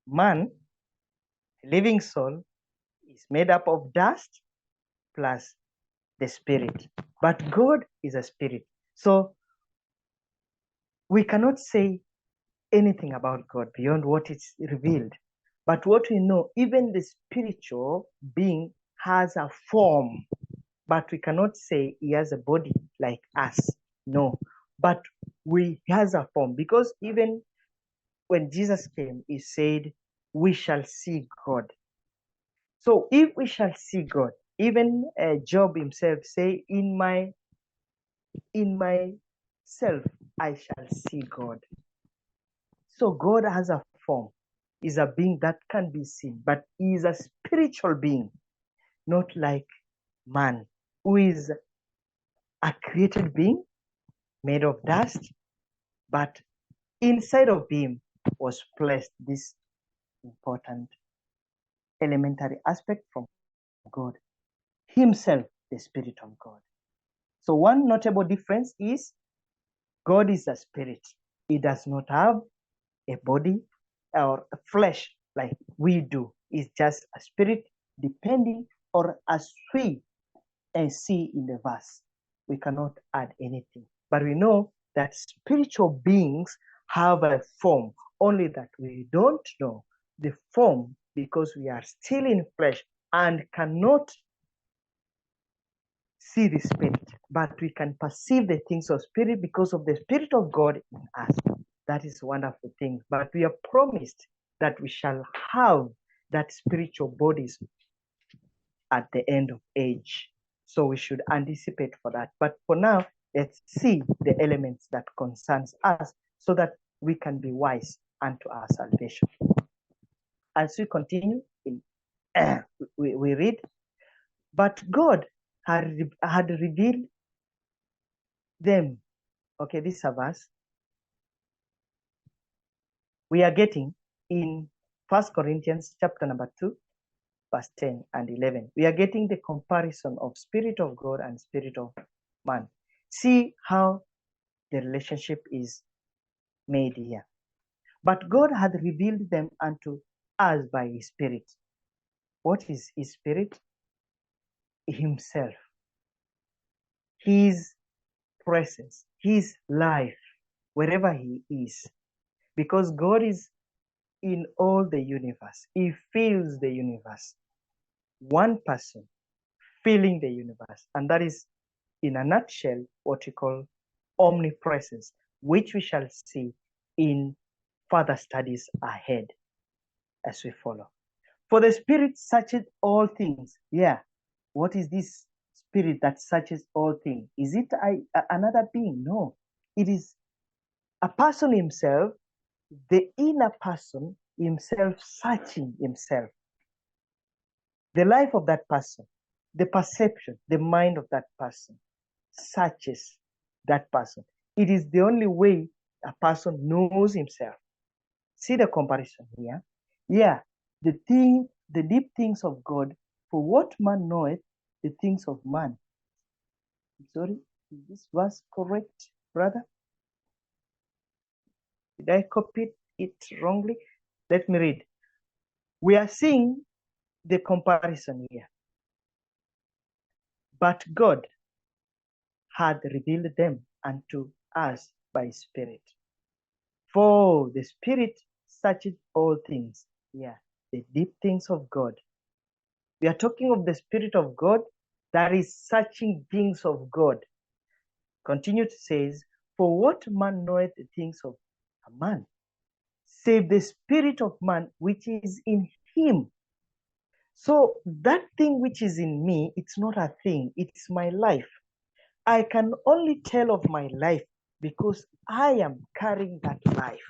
Man, living soul, is made up of dust plus the spirit. But God is a spirit. So we cannot say anything about God beyond what is revealed. But what we know, even the spiritual being has a form, but we cannot say he has a body like us. No, but he has a form, because even when Jesus came, he said, we shall see God. So if we shall see God, even Job himself say, in myself I shall see God. So God has a form, is a being that can be seen, but he is a spiritual being, not like man, who is a created being made of dust, but inside of him was placed this important elementary aspect from God himself, the Spirit of God. So one notable difference is God is a spirit. He does not have a body or a flesh like we do. It's just a spirit, depending, or as we see in the verse. We cannot add anything. But we know that spiritual beings have a form, only that we don't know the form because we are still in flesh and cannot see the spirit, but we can perceive the things of spirit because of the Spirit of God in us. That is a wonderful thing. But we are promised that we shall have that spiritual bodies at the end of age. So we should anticipate for that. But for now, let's see the elements that concerns us so that we can be wise unto our salvation. As we continue, we read, but God had revealed them. Okay, this is a verse we are getting in 1 Corinthians chapter number 2, verse 10 and 11. We are getting the comparison of Spirit of God and Spirit of man. See how the relationship is made here. But God had revealed them unto us by his Spirit. What is his Spirit? Himself. his presence, his life, wherever he is. Because God is in all the universe. He fills the universe. One person filling the universe. And that is, in a nutshell, what we call omnipresence, which we shall see in further studies ahead as we follow. For the Spirit searches all things. Yeah. What is this Spirit that searches all things? Is it another being? No. It is a person himself, the inner person himself searching himself. The life of that person, the perception, the mind of that person searches that person. It is the only way a person knows himself. See the comparison here? Yeah, the deep things of God, for what man knoweth the things of man. Sorry, is this verse correct, brother? Did I copy it wrongly? Let me read. We are seeing the comparison here. But God had revealed them unto us by Spirit. For the Spirit searches all things. Yeah, the deep things of God. We are talking of the Spirit of God that is searching things of God. Continue to says, for what man knoweth the things of a man, save the spirit of man which is in him. So that thing which is in me, it's not a thing, it's my life. I can only tell of my life because I am carrying that life.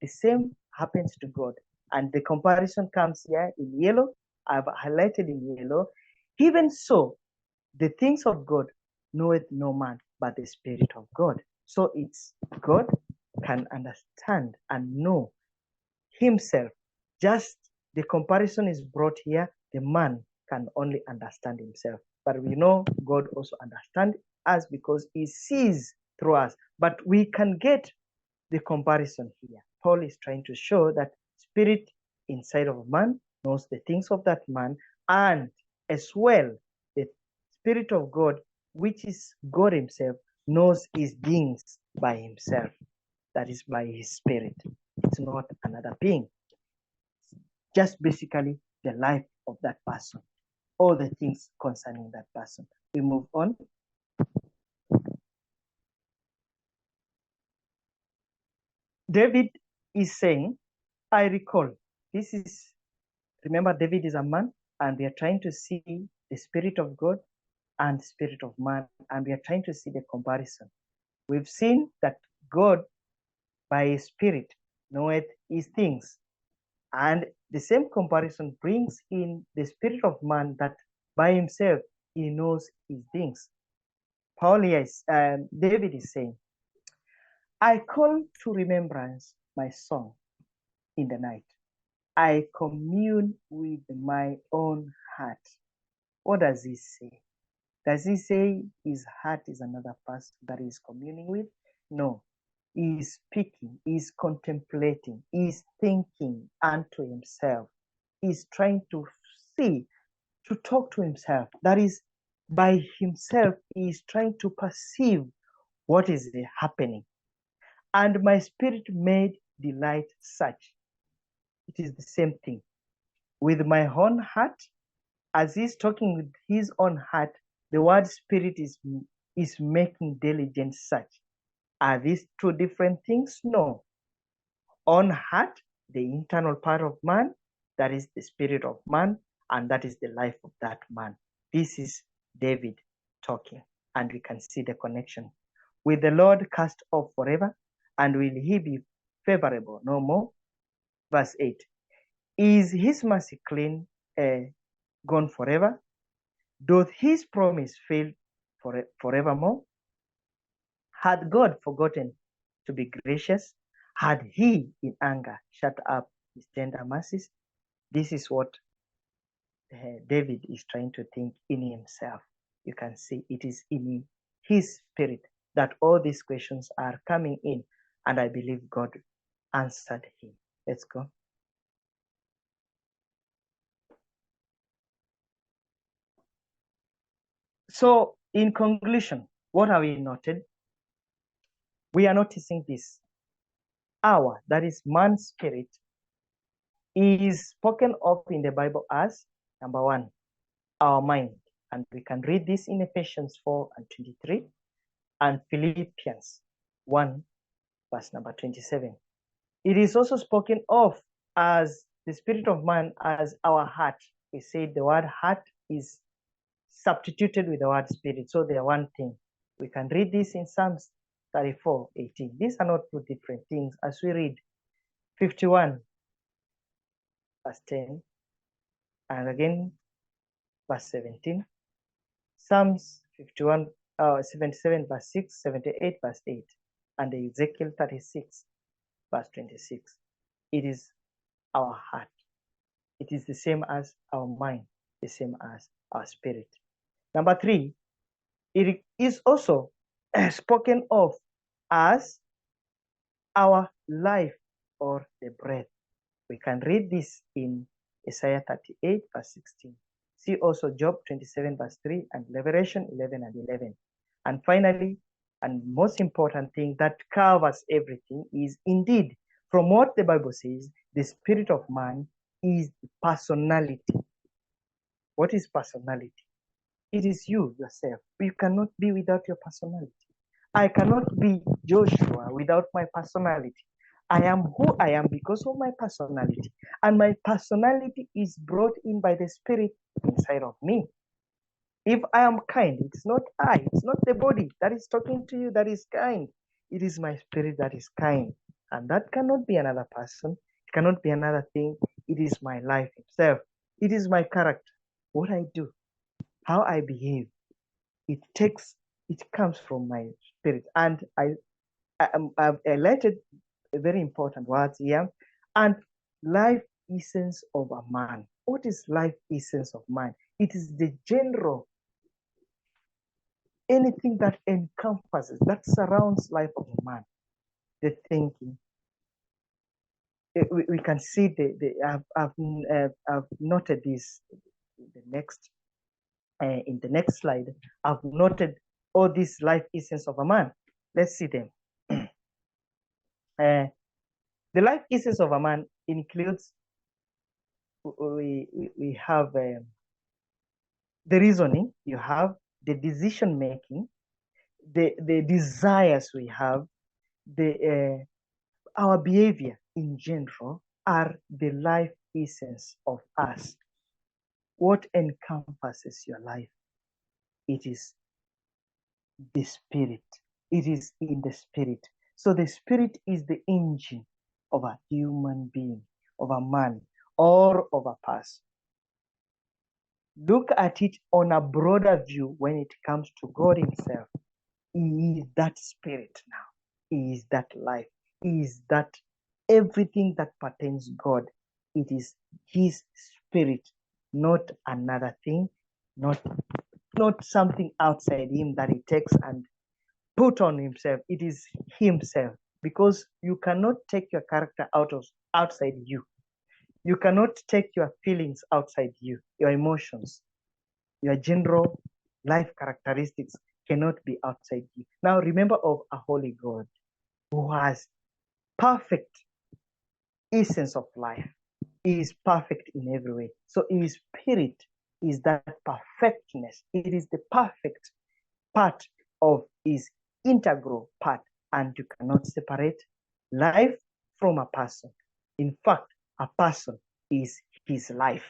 The same happens to God. And the comparison comes here in yellow. I've highlighted in yellow. Even so, the things of God knoweth no man but the Spirit of God. So it's God can understand and know himself. Just the comparison is brought here. The man can only understand himself. But we know God also understands us because he sees through us. But we can get the comparison here. Paul is trying to show that spirit inside of man knows the things of that man, and as well the Spirit of God, which is God himself, knows his beings by himself. That is by his Spirit. It's not another being. Just basically the life of that person, all the things concerning that person. We move on. David is saying, I recall, this is, remember David is a man, and we are trying to see the Spirit of God and Spirit of man, and we are trying to see the comparison. We've seen that God, by his Spirit, knoweth his things. And the same comparison brings in the Spirit of man that by himself he knows his things. Paul is, David is saying, I call to remembrance my song in the night. I commune with my own heart. What does he say? Does he say his heart is another person that he's communing with? No. He is speaking, he is contemplating, he is thinking unto himself. He is trying to see, to talk to himself. That is, by himself, he is trying to perceive what is happening. And my spirit made delight such. It is the same thing. With my own heart, as he's talking with his own heart, the word spirit is making diligent search. Are these two different things? No. On heart, the internal part of man, that is the spirit of man, and that is the life of that man. This is David talking, and we can see the connection. Will the Lord cast off forever, and will he be favorable no more? Verse 8. Is his mercy clean, gone forever? Doth his promise fail forevermore? Had God forgotten to be gracious? Had he in anger shut up his tender mercies? This is what David is trying to think in himself. You can see it is in his spirit that all these questions are coming in, and I believe God answered him. Let's go. So In conclusion, what have we noted? We are noticing this. Our, that is man's spirit, is spoken of in the Bible as, number one, our mind. And we can read this in Ephesians 4 and 23 and Philippians 1, verse number 27. It is also spoken of as the spirit of man as our heart. We said the word heart is substituted with the word spirit. So they are one thing. We can read this in Psalms 34:18. These are not two different things. As we read 51, verse 10, and again, verse 17. Psalms 77, verse 6, 78, verse 8, and Ezekiel 36, verse 26. It is our heart. It is the same as our mind, the same as our spirit. Number three, it is also spoken of as our life or the breath. We can read this in Isaiah 38, verse 16. See also Job 27, verse 3, and Revelation 11 and 11. And finally, and most important thing that covers everything is indeed, from what the Bible says, the spirit of man is personality. What is personality? It is you yourself. You cannot be without your personality. I cannot be Joshua without my personality. I am who I am because of my personality. And my personality is brought in by the Spirit inside of me. If I am kind, it's not I, it's not the body that is talking to you that is kind. It is my spirit that is kind. And that cannot be another person. It cannot be another thing. It is my life itself. It is my character. What I do, how I behave, it comes from my spirit. And I've highlighted very important words here. And life essence of a man. What is life essence of man? It is the general, anything that encompasses, that surrounds life of a man. The thinking. We can see I've noted this in the next slide. I've noted all these life essence of a man. Let's see them. The life essence of a man includes, we have the reasoning, you have the decision making, the desires we have, our behavior in general are the life essence of us. What encompasses your life? It is the spirit. It is in the spirit. So the spirit is the engine of a human being, of a man, or of a person. Look at it on a broader view when it comes to God himself. He is that spirit now. He is that life. He is that everything that pertains God. It is his spirit, not another thing, not something outside him that he takes and put on himself. It is himself, because you cannot take your character outside you. You cannot take your feelings outside you, your emotions, your general life characteristics cannot be outside you. Now remember of a holy God who has perfect essence of life. He is perfect in every way. So his spirit is that perfectness. It is the perfect part of his integral part, and you cannot separate life from a person. In fact, a person is his life.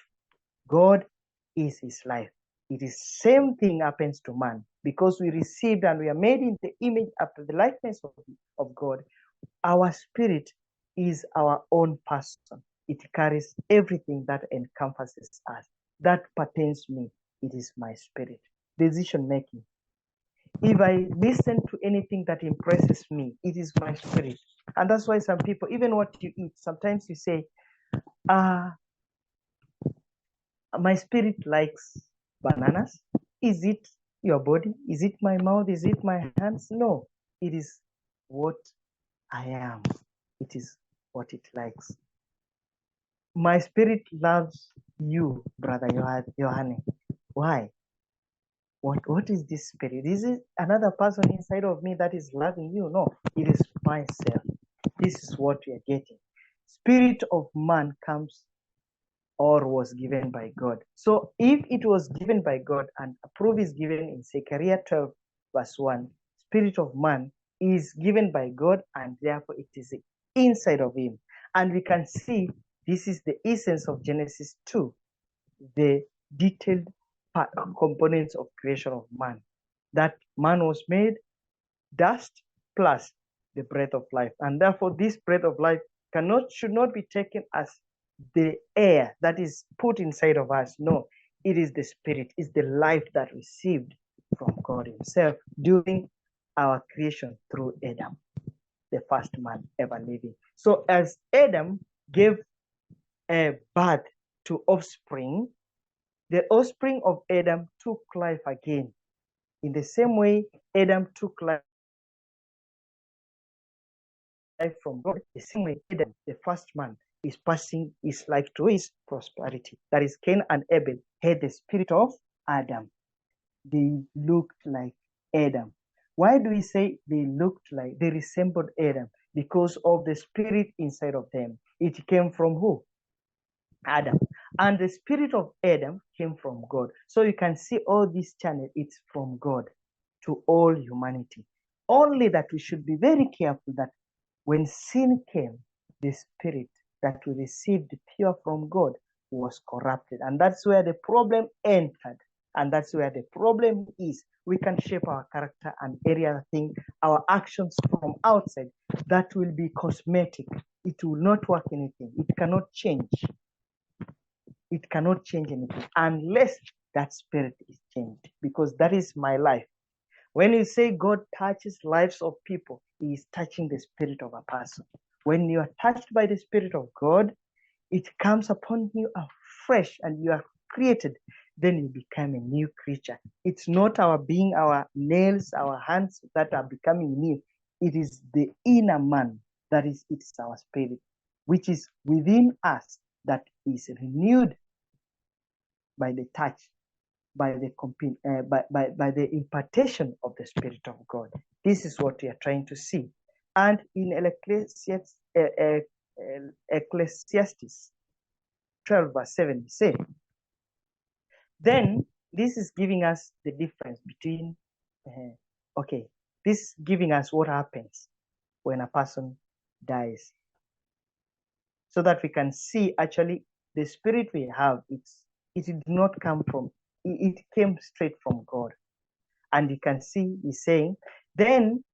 God is his life. It is same thing happens to man, because we received and we are made in the image after the likeness of God. Our spirit is our own person. It carries everything that encompasses us, that pertains me. It is my spirit. Decision making. If I listen to anything that impresses me, it is my spirit. And that's why some people, even what you eat, sometimes you say, my spirit likes bananas. Is it your body? Is it my mouth? Is it my hands? No, it is what I am. It is what it likes. My spirit loves you, brother Yohane. Why? What is this spirit? Is it another person inside of me that is loving you? No, it is myself. This is what we are getting. Spirit of man comes or was given by God. So if it was given by God, and a proof is given in Zechariah 12, verse 1, spirit of man is given by God, and therefore it is inside of him. And we can see this is the essence of Genesis 2, the detailed components of creation of man. That man was made dust plus the breath of life. And therefore, this breath of life should not be taken as the air that is put inside of us. No, it is the spirit, it's the life that received from God Himself during our creation through Adam, the first man ever living. So as Adam gave a birth to offspring, the offspring of Adam took life again. In the same way, Adam took life from God, the same way Adam, the first man, is passing his life to his prosperity. That is, Cain and Abel had the spirit of Adam. They looked like Adam. Why do we say they resembled Adam? Because of the spirit inside of them. It came from who? Adam. And the spirit of Adam came from God. So you can see all this channel, it's from God to all humanity. Only that we should be very careful that when sin came, the spirit that we received pure from God was corrupted. And that's where the problem entered. And that's where the problem is. We can shape our character and every other thing, our actions from outside. That will be cosmetic. It will not work anything. It cannot change. It cannot change anything unless that spirit is changed, because that is my life. When you say God touches lives of people, He is touching the spirit of a person. When you are touched by the Spirit of God, it comes upon you afresh and you are created. Then you become a new creature. It's not our being, our nails, our hands that are becoming new. It is the inner man that is, it's our spirit, which is within us, that is renewed by the touch, by the impartation of the Spirit of God. This is what we are trying to see. And in Ecclesiastes 12, verse 7, we say, then this is giving us the difference between, this is giving us what happens when a person dies, so that we can see actually the spirit we have, it did not come from, it came straight from God. And you can see he's saying, then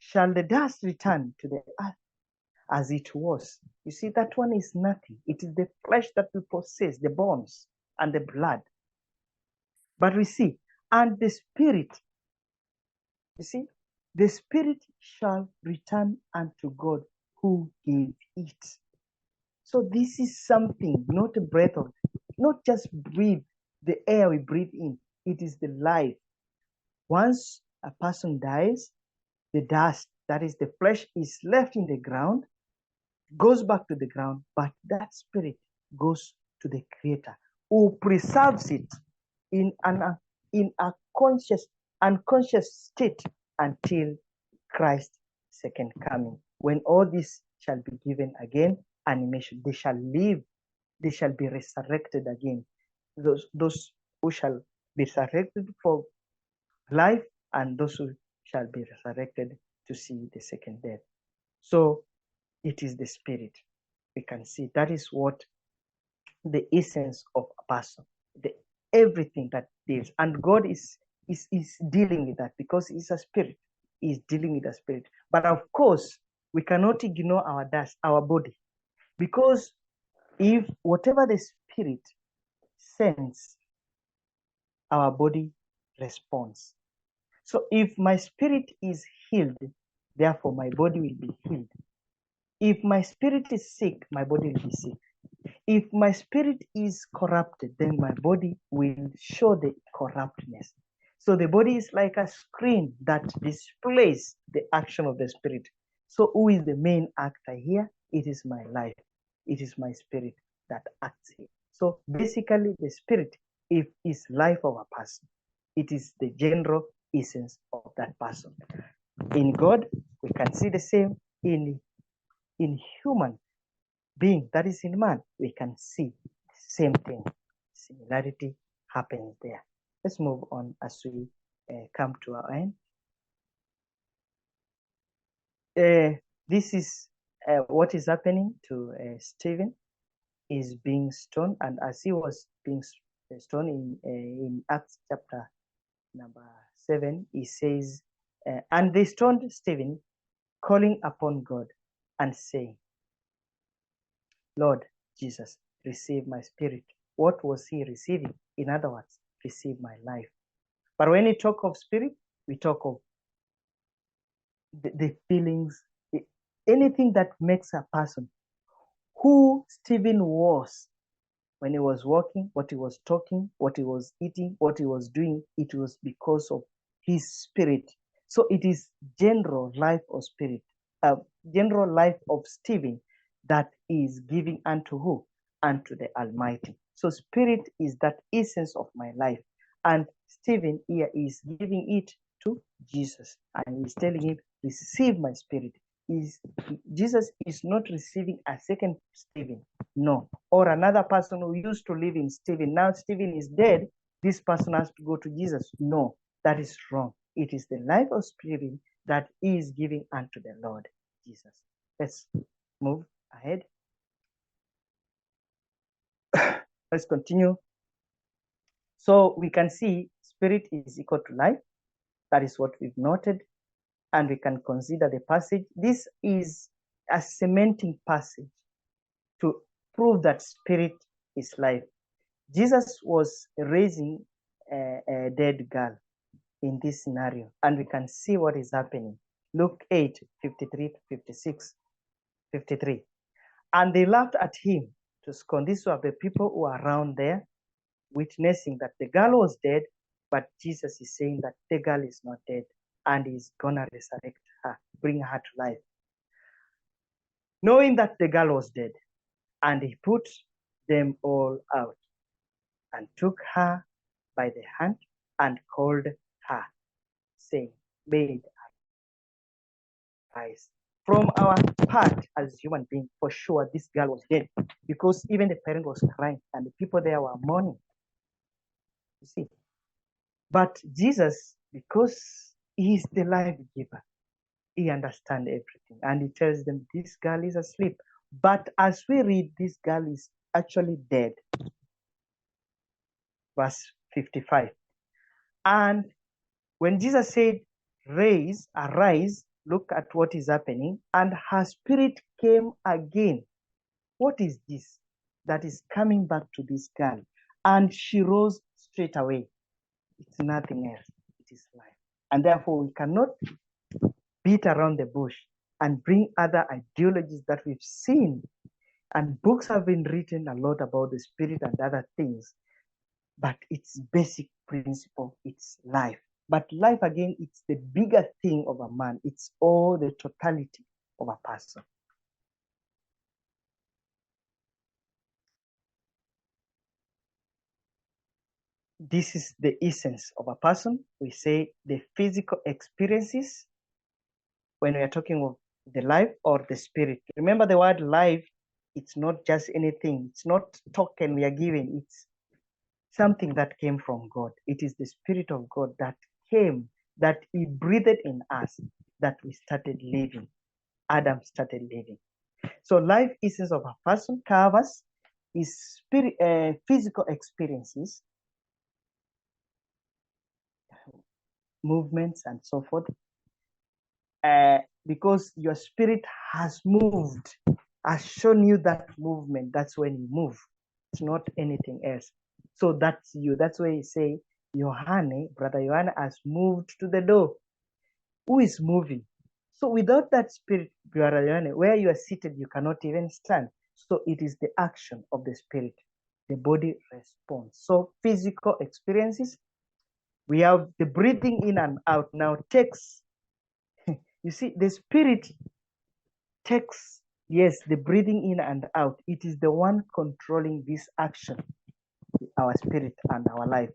shall the dust return to the earth as it was. You see, that one is nothing. It is the flesh that we possess, the bones and the blood. But we see, and the spirit, you see, the spirit shall return unto God who gave it. So this is something, not a breath of, not just breathe, the air we breathe in. It is the life. Once a person dies, the dust, that is the flesh, is left in the ground, goes back to the ground, but that spirit goes to the Creator, who preserves it in a unconscious state until Christ's second coming, when all this shall be given again animation. They shall live, they shall be resurrected again. Those who shall be resurrected for life, and those who shall be resurrected to see the second death. So it is the spirit. We can see that is what the essence of a person, everything that deals, and God is dealing with that, because He's a spirit. He's dealing with a spirit. But of course, we cannot ignore our dust, our body, because if whatever the spirit sends, our body responds. So if my spirit is healed, therefore my body will be healed. If my spirit is sick, my body will be sick. If my spirit is corrupted, then my body will show the corruptness. So the body is like a screen that displays the action of the spirit. So who is the main actor here? It is my life. It is my spirit that acts here. So basically the spirit is life of a person. It is the general essence of that person. In God, we can see the same. In human being, that is in man, we can see the same thing. Similarity happens there. Let's move on as we come to our end. This is what is happening to Stephen. Is being stoned, and as he was being stoned in Acts chapter number 7, he says, and they stoned Stephen, calling upon God and saying, Lord Jesus, receive my spirit. What was he receiving? In other words, receive my life. But when we talk of spirit, we talk of the feelings, anything that makes a person who Stephen was when he was walking, what he was talking, what he was eating, what he was doing. It was because of his spirit. So it is general life of spirit, general life of Stephen that is giving unto who? Unto the Almighty. So spirit is that essence of my life. And Stephen here is giving it to Jesus. And he's telling him, receive my spirit. Jesus is not receiving a second Stephen, no, or another person who used to live in Stephen. Now Stephen is dead, this person has to go to Jesus. No, that is wrong. It is the life of Stephen that is giving unto the Lord Jesus. Let's move ahead. Let's continue. So we can see spirit is equal to life. That is what we've noted. And we can consider the passage. This is a cementing passage to prove that spirit is life. Jesus was raising a dead girl in this scenario, and we can see what is happening. Luke 8, 53 to 56, 53. And they laughed at him to scorn. These were the people who are around there witnessing that the girl was dead, but Jesus is saying that the girl is not dead and he's gonna resurrect her, bring her to life. Knowing that the girl was dead, and he put them all out and took her by the hand and called her, saying, Maid, arise. From our part as human beings, for sure, this girl was dead because even the parent was crying and the people there were mourning. You see. But Jesus, because he is the life giver, he understands everything. And he tells them, this girl is asleep. But as we read, this girl is actually dead. Verse 55. And when Jesus said, arise, look at what is happening. And her spirit came again. What is this that is coming back to this girl? And she rose straight away. It's nothing else. It is life. And therefore, we cannot beat around the bush and bring other ideologies that we've seen. And books have been written a lot about the spirit and other things. But its basic principle, it's life. But life, again, it's the bigger thing of a man. It's all the totality of a person. This is the essence of a person. We say the physical experiences when we are talking of the life or the spirit. Remember the word life, it's not just anything. It's not token we are given. It's something that came from God. It is the Spirit of God that came, that he breathed in us, that we started living. Adam started living. So life essence of a person covers his physical experiences, movements, and so forth. Because your spirit has moved, has shown you that movement. That's when you move. It's not anything else. So that's you. That's why you say, Yohane, Brother Yohane has moved to the door. Who is moving? So without that spirit, Brother Yohane, where you are seated, you cannot even stand. So it is the action of the spirit. The body responds. So physical experiences, we have the breathing in and out now takes, you see, the spirit takes, yes, the breathing in and out. It is the one controlling this action, our spirit and our life.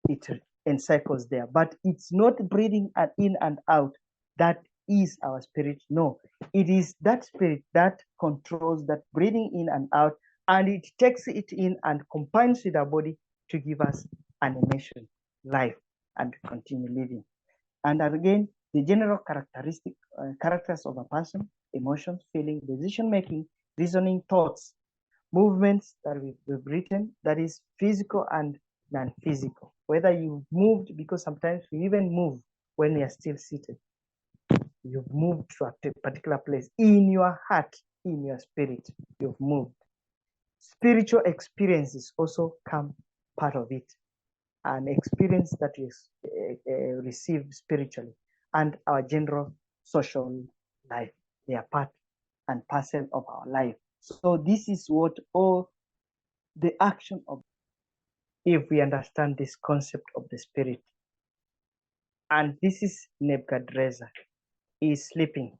it encircles there, but it's not breathing in and out. That is our spirit. No, it is that spirit that controls that breathing in and out, and it takes it in and combines with our body to give us animation, life, and continue living. And again, the general characters of a person: emotions, feeling, decision making, reasoning, thoughts, movements that we've written, that is physical and non-physical. Whether you moved, because sometimes we even move when we are still seated. You've moved to a particular place in your heart, in your spirit. You've moved. Spiritual experiences also come part of it. An experience that is received spiritually, and our general social life. They are part and parcel of our life. So this is what all the action of, if we understand this concept of the spirit. And this is Nebuchadnezzar. He is sleeping,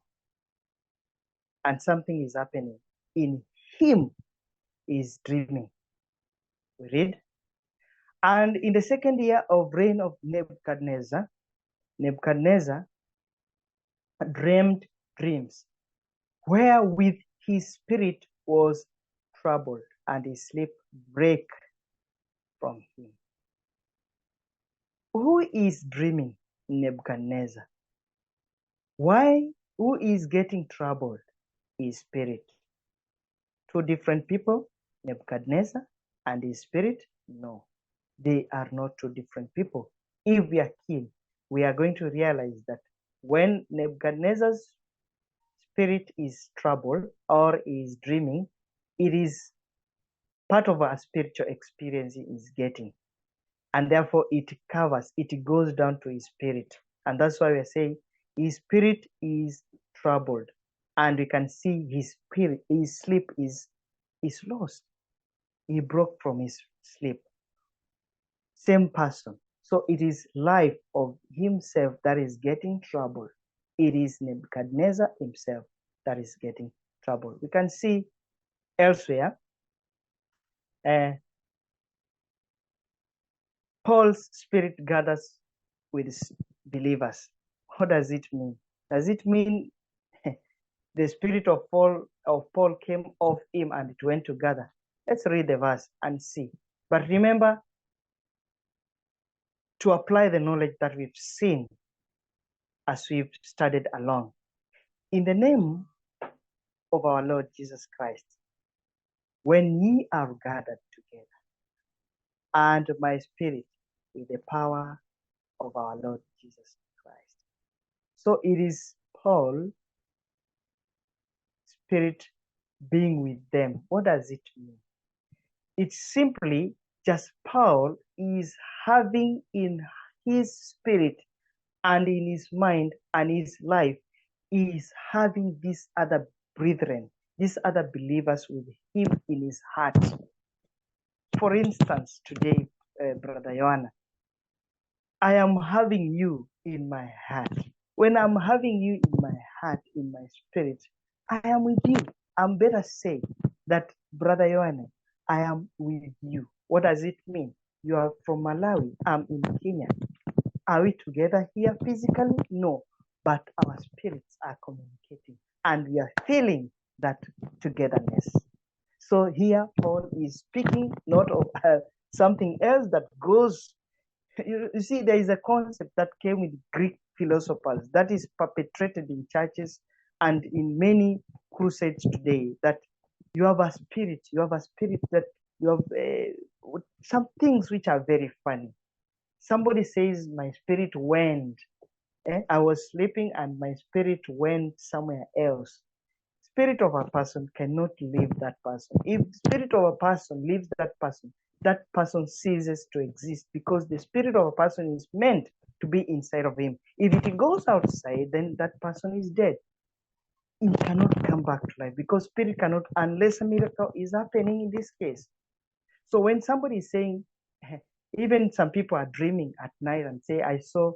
and something is happening in him. He is dreaming. We read, and in the second year of reign of Nebuchadnezzar dreamed dreams, wherewith his spirit was troubled, and his sleep brake from him. Who is dreaming? Nebuchadnezzar. Why? Who is getting troubled? His spirit. Two different people, Nebuchadnezzar and his spirit? No, they are not two different people. If we are keen, we are going to realize that when Nebuchadnezzar's spirit is troubled or is dreaming, it is part of our spiritual experience he is getting. And therefore it covers, it goes down to his spirit. And that's why we're saying his spirit is troubled. And we can see his spirit, his sleep is lost. He broke from his sleep. Same person. So it is life of himself that is getting troubled. It is Nebuchadnezzar himself that is getting troubled. We can see elsewhere, Paul's spirit gathers with believers. What does it mean? Does it mean the spirit of Paul came off him and it went together? Let's read the verse and see. But remember to apply the knowledge that we've seen as we've studied along. In the name of our Lord Jesus Christ, when ye are gathered together, and my spirit with the power of our Lord Jesus Christ. So it is Paul, spirit being with them. What does it mean? It's simply just Paul is having in his spirit and in his mind and his life, is having these other brethren, these other believers with him in his heart. For instance, today, Brother Yohane, I am having you in my heart. When I'm having you in my heart, in my spirit, I am with you. I'm better say that, Brother Yohane, I am with you. What does it mean? You are from Malawi. I'm in Kenya. Are we together here physically? No, but our spirits are communicating and we are feeling that togetherness. So here Paul is speaking not of something else that goes. You see, there is a concept that came with Greek philosophers that is perpetrated in churches and in many crusades today, that you have a spirit that you have some things which are very funny. Somebody says, my spirit went. I was sleeping and my spirit went somewhere else. Spirit of a person cannot leave that person. If spirit of a person leaves that person ceases to exist, because the spirit of a person is meant to be inside of him. If it goes outside, then that person is dead. It cannot come back to life, because spirit cannot, unless a miracle is happening in this case. So when somebody is saying, even some people are dreaming at night and say, I saw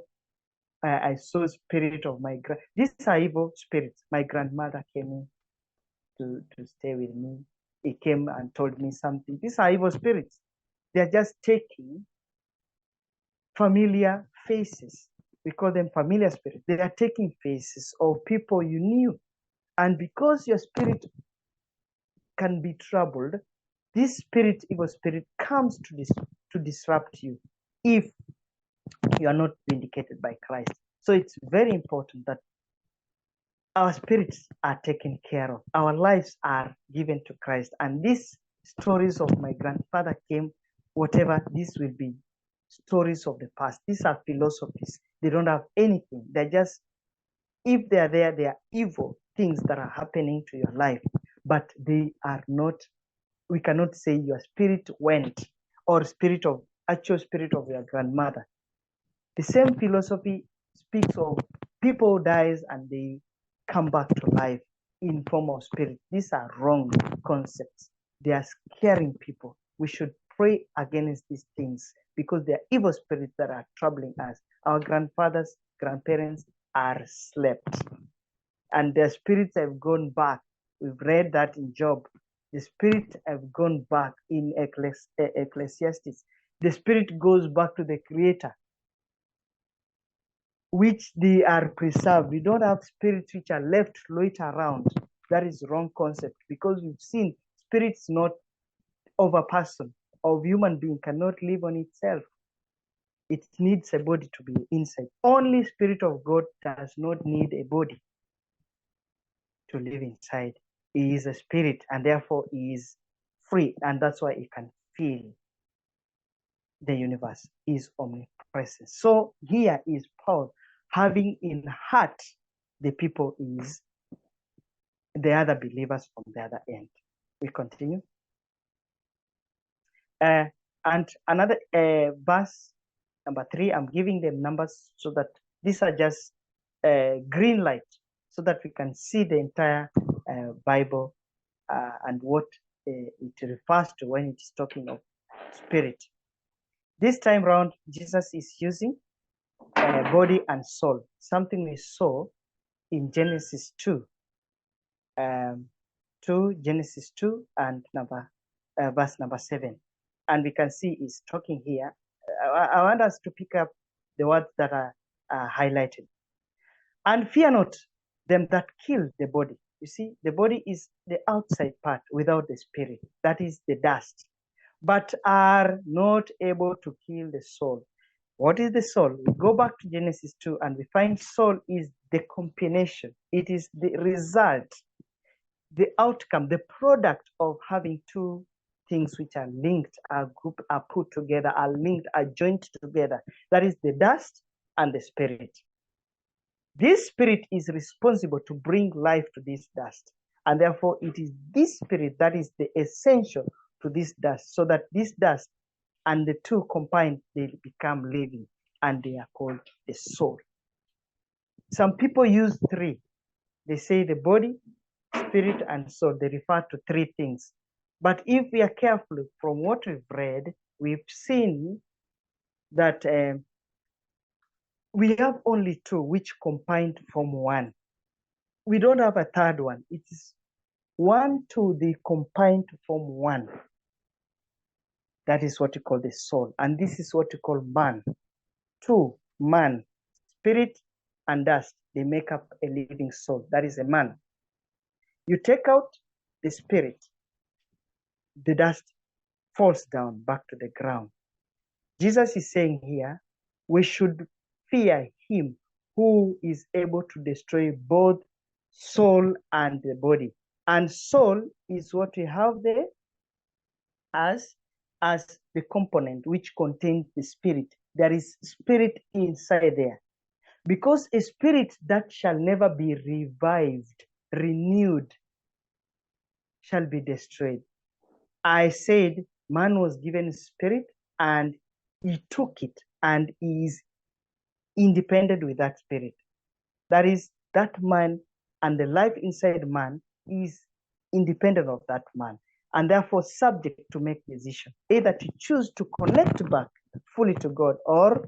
spirit of my these are evil spirits. My grandmother came in to stay with me. He came and told me something. These are evil spirits. They're just taking familiar faces. We call them familiar spirits. They are taking faces of people you knew. And because your spirit can be troubled, this spirit, evil spirit, comes to disrupt you if you are not vindicated by Christ. So it's very important that our spirits are taken care of. Our lives are given to Christ. And these stories of my grandfather came, whatever, this will be stories of the past. These are philosophies. They don't have anything. They're just, if they are there, they are evil things that are happening to your life. But they are not, we cannot say your spirit went, or actual spirit of your grandmother. The same philosophy speaks of people dies and they come back to life in form of spirit. These are wrong concepts. They are scaring people. We should pray against these things because they are evil spirits that are troubling us. Our grandfathers, grandparents are slept, and their spirits have gone back. We've read that in Job. The spirit have gone back in Ecclesiastes. The spirit goes back to the Creator, which they are preserved. We don't have spirits which are left loiter around. That is wrong concept, because we've seen spirits not of a person, of human being, cannot live on itself. It needs a body to be inside. Only Spirit of God does not need a body to live inside. He is a spirit, and therefore he is free, and that's why he can feel the universe. He is omnipresent. So here is Paul having in heart the people is the other believers on the other end. We continue. And another verse, number 3, I'm giving them numbers so that these are just green light, so that we can see the entire Bible and what it refers to when it is talking of spirit. This time round, Jesus is using body and soul, something we saw in Genesis 2, Genesis 2 and verse number 7. And we can see he's talking here. I want us to pick up the words that are highlighted. And fear not them that kill the body. You see, the body is the outside part without the spirit. That is the dust. But are not able to kill the soul. What is the soul? We go back to Genesis 2 and we find soul is the combination. It is the result, the outcome, the product of having two things which are linked, are grouped, are put together, are linked, are joined together. That is the dust and the spirit. This spirit is responsible to bring life to this dust. And therefore, it is this spirit that is the essential to this dust, so that this dust and the two combined, they become living, and they are called the soul. Some people use 3. They say the body, spirit, and soul. They refer to 3 things. But if we are careful from what we've read, we've seen that we have only 2 which combined form 1. We don't have a third one. It is 1, 2, they combined to form 1. That is what we call the soul. And this is what we call man. 2, man, spirit and dust, they make up a living soul. That is a man. You take out the spirit, the dust falls down back to the ground. Jesus is saying here, we should fear him who is able to destroy both soul and the body. And soul is what we have there as the component which contains the spirit. There is spirit inside there. Because a spirit that shall never be revived, renewed, shall be destroyed. I said man was given spirit and he took it and he is independent with that spirit. That is, that man and the life inside man is independent of that man, and therefore subject to make decision, either to choose to connect back fully to God or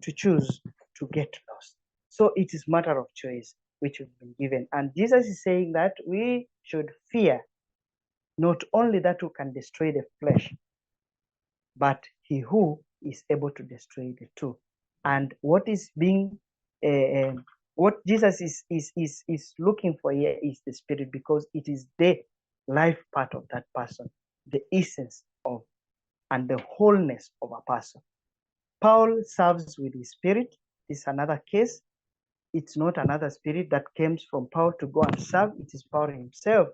to choose to get lost. So it is matter of choice which we've been given. And Jesus is saying that we should fear not only that who can destroy the flesh, but he who is able to destroy the two. And what is being what Jesus is looking for here is the spirit, because it is the life part of that person, the essence of and the wholeness of a person. Paul serves with his spirit. This is another case. It's not another spirit that comes from Paul to go and serve. It is Paul himself,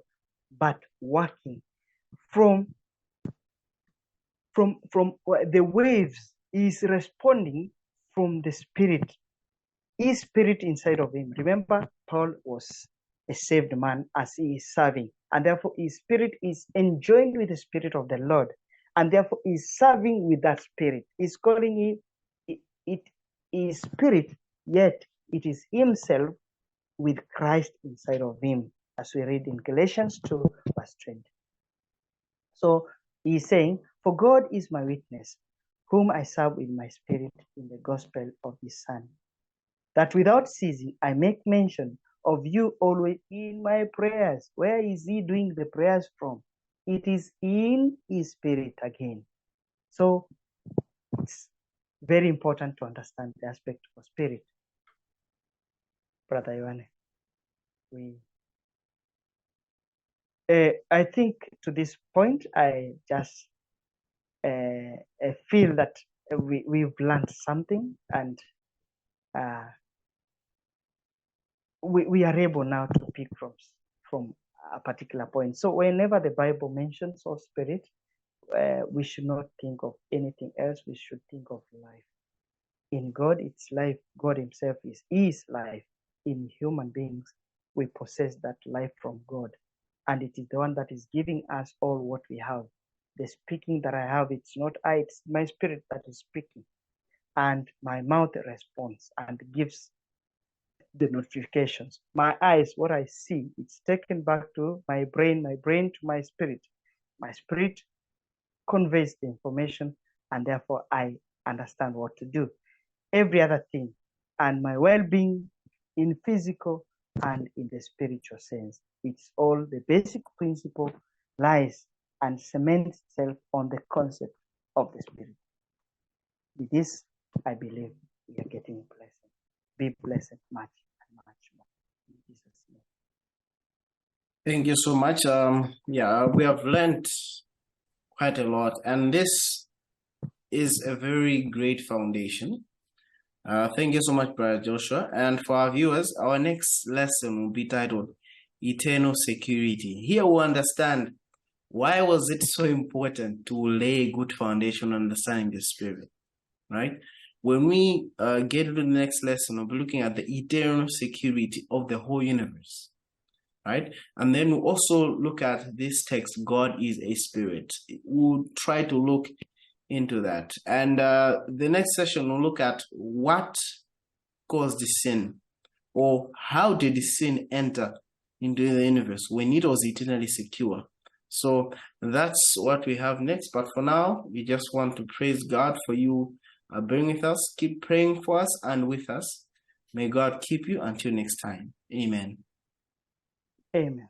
but working from the waves. Is responding from the spirit. His spirit inside of him. Remember, Paul was a saved man as he is serving, and therefore his spirit is enjoined with the spirit of the Lord, and therefore is serving with that spirit. He's calling it is spirit, yet it is himself with Christ inside of him, as we read in Galatians 2, verse 20. So he's saying, "For God is my witness, whom I serve with my spirit in the gospel of his Son, that without ceasing I make mention of you always in my prayers." Where is he doing the prayers from? It is in his spirit again. So it's very important to understand the aspect of spirit. Brother Yohane, I think to this point, I just feel that we've learned something, and we are able now to pick from a particular point. So whenever the Bible mentions of spirit, we should not think of anything else. We should think of life. In God, it's life. God himself is life. In human beings, we possess that life from God. And it is the one that is giving us all what we have. The speaking that I have, it's not I, it's my spirit that is speaking. And my mouth responds and gives the notifications. My eyes, what I see, it's taken back to my brain to my spirit. My spirit conveys the information, and therefore I understand what to do. Every other thing, and my well-being in physical and in the spiritual sense, it's all the basic principle lies and cements itself on the concept of the spirit. With this, I believe we are getting blessed. Be blessed much and much more. In Jesus' name. Thank you so much. We have learned quite a lot, and this is a very great foundation. Thank you so much, Brother Joshua. And for our viewers, our next lesson will be titled Eternal Security. Here we'll understand why was it so important to lay a good foundation on understanding the Spirit, right? When we get to the next lesson, we'll be looking at the eternal security of the whole universe, right? And then we'll also look at this text, God is a spirit. We'll try to look into that. And the next session will look at what caused the sin, or how did the sin enter into the universe when it was eternally secure. So that's what we have next. But for now, we just want to praise God for you being with us. Keep praying for us and with us. May God keep you until next time. Amen. Amen.